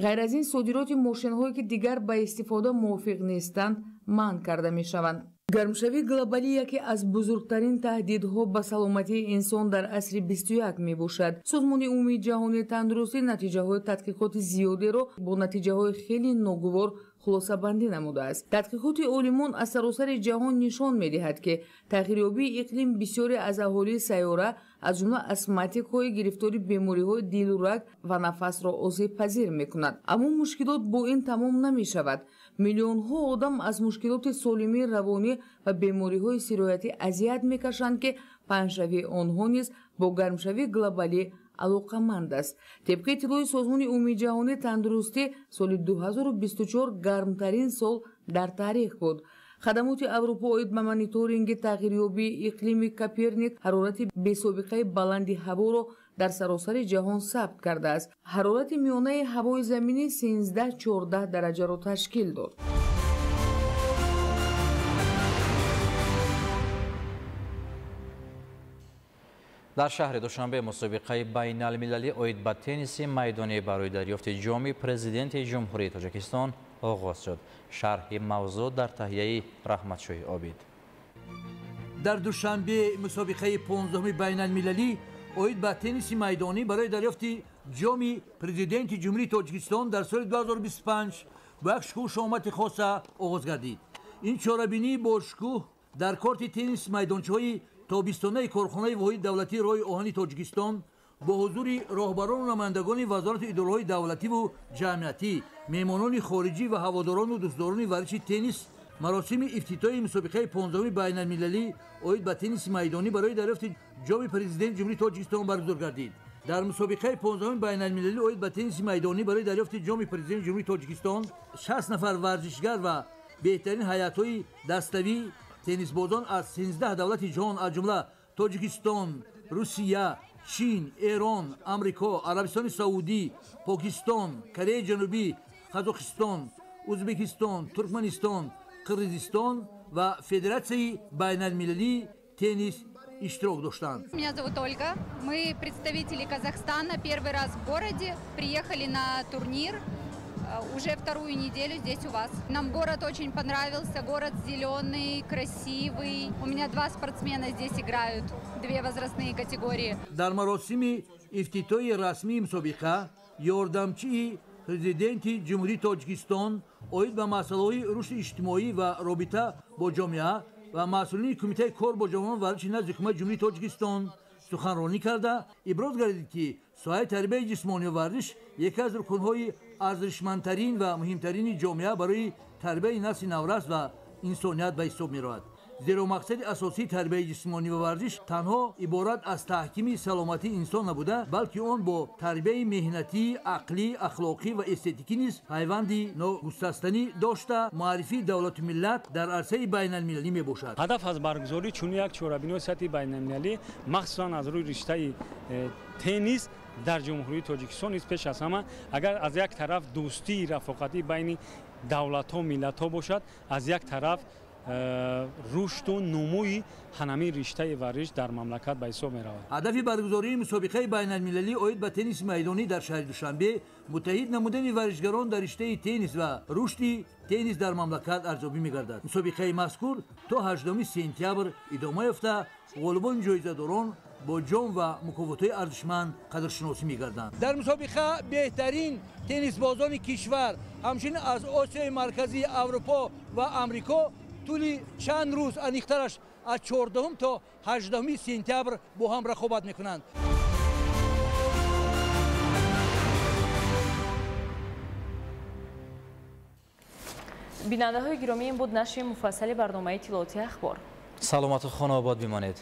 Ғайр аз ин, содироти мошинҳое, ки дигар ба истифода мувофиқ нестанд, манъ карда мешаванд. Гармшавии глобалӣ яке аз бузургтарин таҳдидҳо ба саломатии инсон дар асри 21 мебошад. Созмони Умумии Ҷаҳонии Тандурустӣ натиҷаҳои тадқиқоти зиёдеро бо натиҷаҳои хеле ногувор хулосабандӣ намудааст. Тадқиқоти олимон аз саросари ҷаҳон нишон медиҳад, ки тағйирёбии иқлим бисёре аз аҳолии сайёра, аз ҷумла астматикҳои гирифтори бемориҳои дилу раг ва нафасро осебпазир мекунад. Аммо мушкилот бо ин тамом намешавад. Миллионҳо одам аз мушкилоти солимии равонӣ ва бемориҳои сироятӣ азият мекашанд, ки паҳншавии онҳо низ бо гармшавии глобалӣ алоқаманд аст. Тибқи иттилои Созмони Умумии Ҷаҳонии Тандурустӣ, соли 2024 гармтарин сол дар таърих буд. Хадамоти Аврупо оид ба мониторинги тағйирёбии иқлими Коперник ҳарорати бесобиқаи баланди ҳаворо дар саросари ҷаҳон сабт кардааст. Ҳарорати миёнаи ҳавои заминӣ 13-14 дараҷаро ташкил дод. Дар шаҳри Душанбе мусобиқаи байналмилалӣ оид ба тенниси майдонӣ барои дарёфти ҷоми президенти Ҷумҳурии Тоҷикистон оғоз шуд. Шарҳи мавзӯъ дар таҳияи Раҳматшоҳи Обид. Дар Душанбе мусобиқаи 15-уми байналмилалӣ оид ба тенниси майдонӣ барои дарёфти ҷоми президенти Ҷумҳурии Тоҷикистон дар соли 2025 бо як шукӯҳу шаҳомати хоса оғоз гардид. Ин чорабинӣ бо шукӯҳ дар корти теннис майдончаҳои тобистонаи корхонаи воҳиди давлатии роҳи оҳани Тоҷикистон бо ҳузури роҳбарону намояндагони вазорату идораҳои давлативу ҷамъиятӣ, меҳмонони хориҷӣ ва ҳаводорону дӯстдорони варзиши теннис маросими ифтитоҳи мусобиқаи 15-уми байналмилалӣ оид ба тенниси майдонӣ барои дарёфти ҷоми президенти Ҷумҳурии Тоҷикистон баргузор гардид. Дар мусобиқаи 15-уми байналмилалӣ оид ба тенниси майдонӣ барои дарёфти ҷоми президенти Ҷумҳурии Тоҷикистон 60 нафар варзишгар ва беҳтарин ҳайатҳои даставӣ теннисбозон аз 13 давлати ҷаҳон, аз ҷумла Тоҷикистон, Русия, Чин, Эрон, Амрико, Арабистони Саудӣ, Покистон, Кореяи Ҷанубӣ, Қазоқистон, Ӯзбекистон, Туркманистон, Қирғизистон ва Федератсияи байналмилалии теннис иштирок доштанд. Меня зовут Ольга. Мы представители Казахстана. Первый раз в городе. Приехали на турнир. Уже вторую неделю здесь у вас. Нам город очень понравился. Город зеленый, красивый. У меня 2 спортсмена здесь играют, 2 возрастные категории. Дар маросими ифтитоҳи расмии мусобиқа ёрдамчии президенти Ҷумҳурии Тоҷикистон оид ба масъалаҳои рушди иҷтимоӣ ва робита бо ҷомеа ва масъулини Кумитаи кор бо ҷавонон варзиши назди Ҳукумати Ҷумҳурии Тоҷикистон суханронӣ карда, иброз гардид, ки соҳаи тарбияи ҷисмонӣ ва варзиш яке аз рукнҳои арзишмандтарин ва муҳимтарини ҷомеа барои тарбияи насли наврас ва инсоният ба ҳисоб меравад. Зеро мақсади асосии тарбияи ҷисмонӣ ва варзиш танҳо иборат аз таҳкими саломатии инсон набуда, балки он бо тарбияи меҳнатӣ, ақлӣ, ахлоқӣ ва эстетикӣ низ пайванди ногусастанӣ дошта, муаррифии давлату миллат дар арсаи байналмилалӣ мебошад. Ҳадаф аз баргузории чунин як чорабиниҳои сатҳи байналмилалӣ, махсусан аз рӯи риштаи теннис дар Ҷумҳурии Тоҷикистон низ, пеш аз ҳама, агар аз як тараф дӯстии рафоқатӣ байни давлатҳо, миллатҳо бошад, аз як тараф рушду нумӯи ҳанамин риштаи варзиш дар мамлакат ба ҳисоб меравад. Ҳадафи баргузории мусобиқаи байналмилалӣ оид ба тенниси майдонӣ дар шаҳри Душанбе муттаҳид намудани варзишгарон дар риштаи теннис ва рушди теннис дар мамлакат арзёбӣ мегардад. Мусобиқаи мазкур то 8 сентябр идома ёфта, ғолибони ҷоизадорон бо ҷом ва мукофотҳои арзишманд қадршиносӣ мегарданд. Дар мусобиқа беҳтарин теннисбозони кишвар, ҳамчунин аз Осиёи Марказӣ, Аврупо ва Амрико тӯли чанд рӯз, аниқтараш аз 14 то 18 сентябр бо ҳам рақобат мекунанд. Бинандаҳои гиромӣ, ин буд нашри муфассали барномаи иттилоотии Ахбор. Саломату хонаобод бимонед.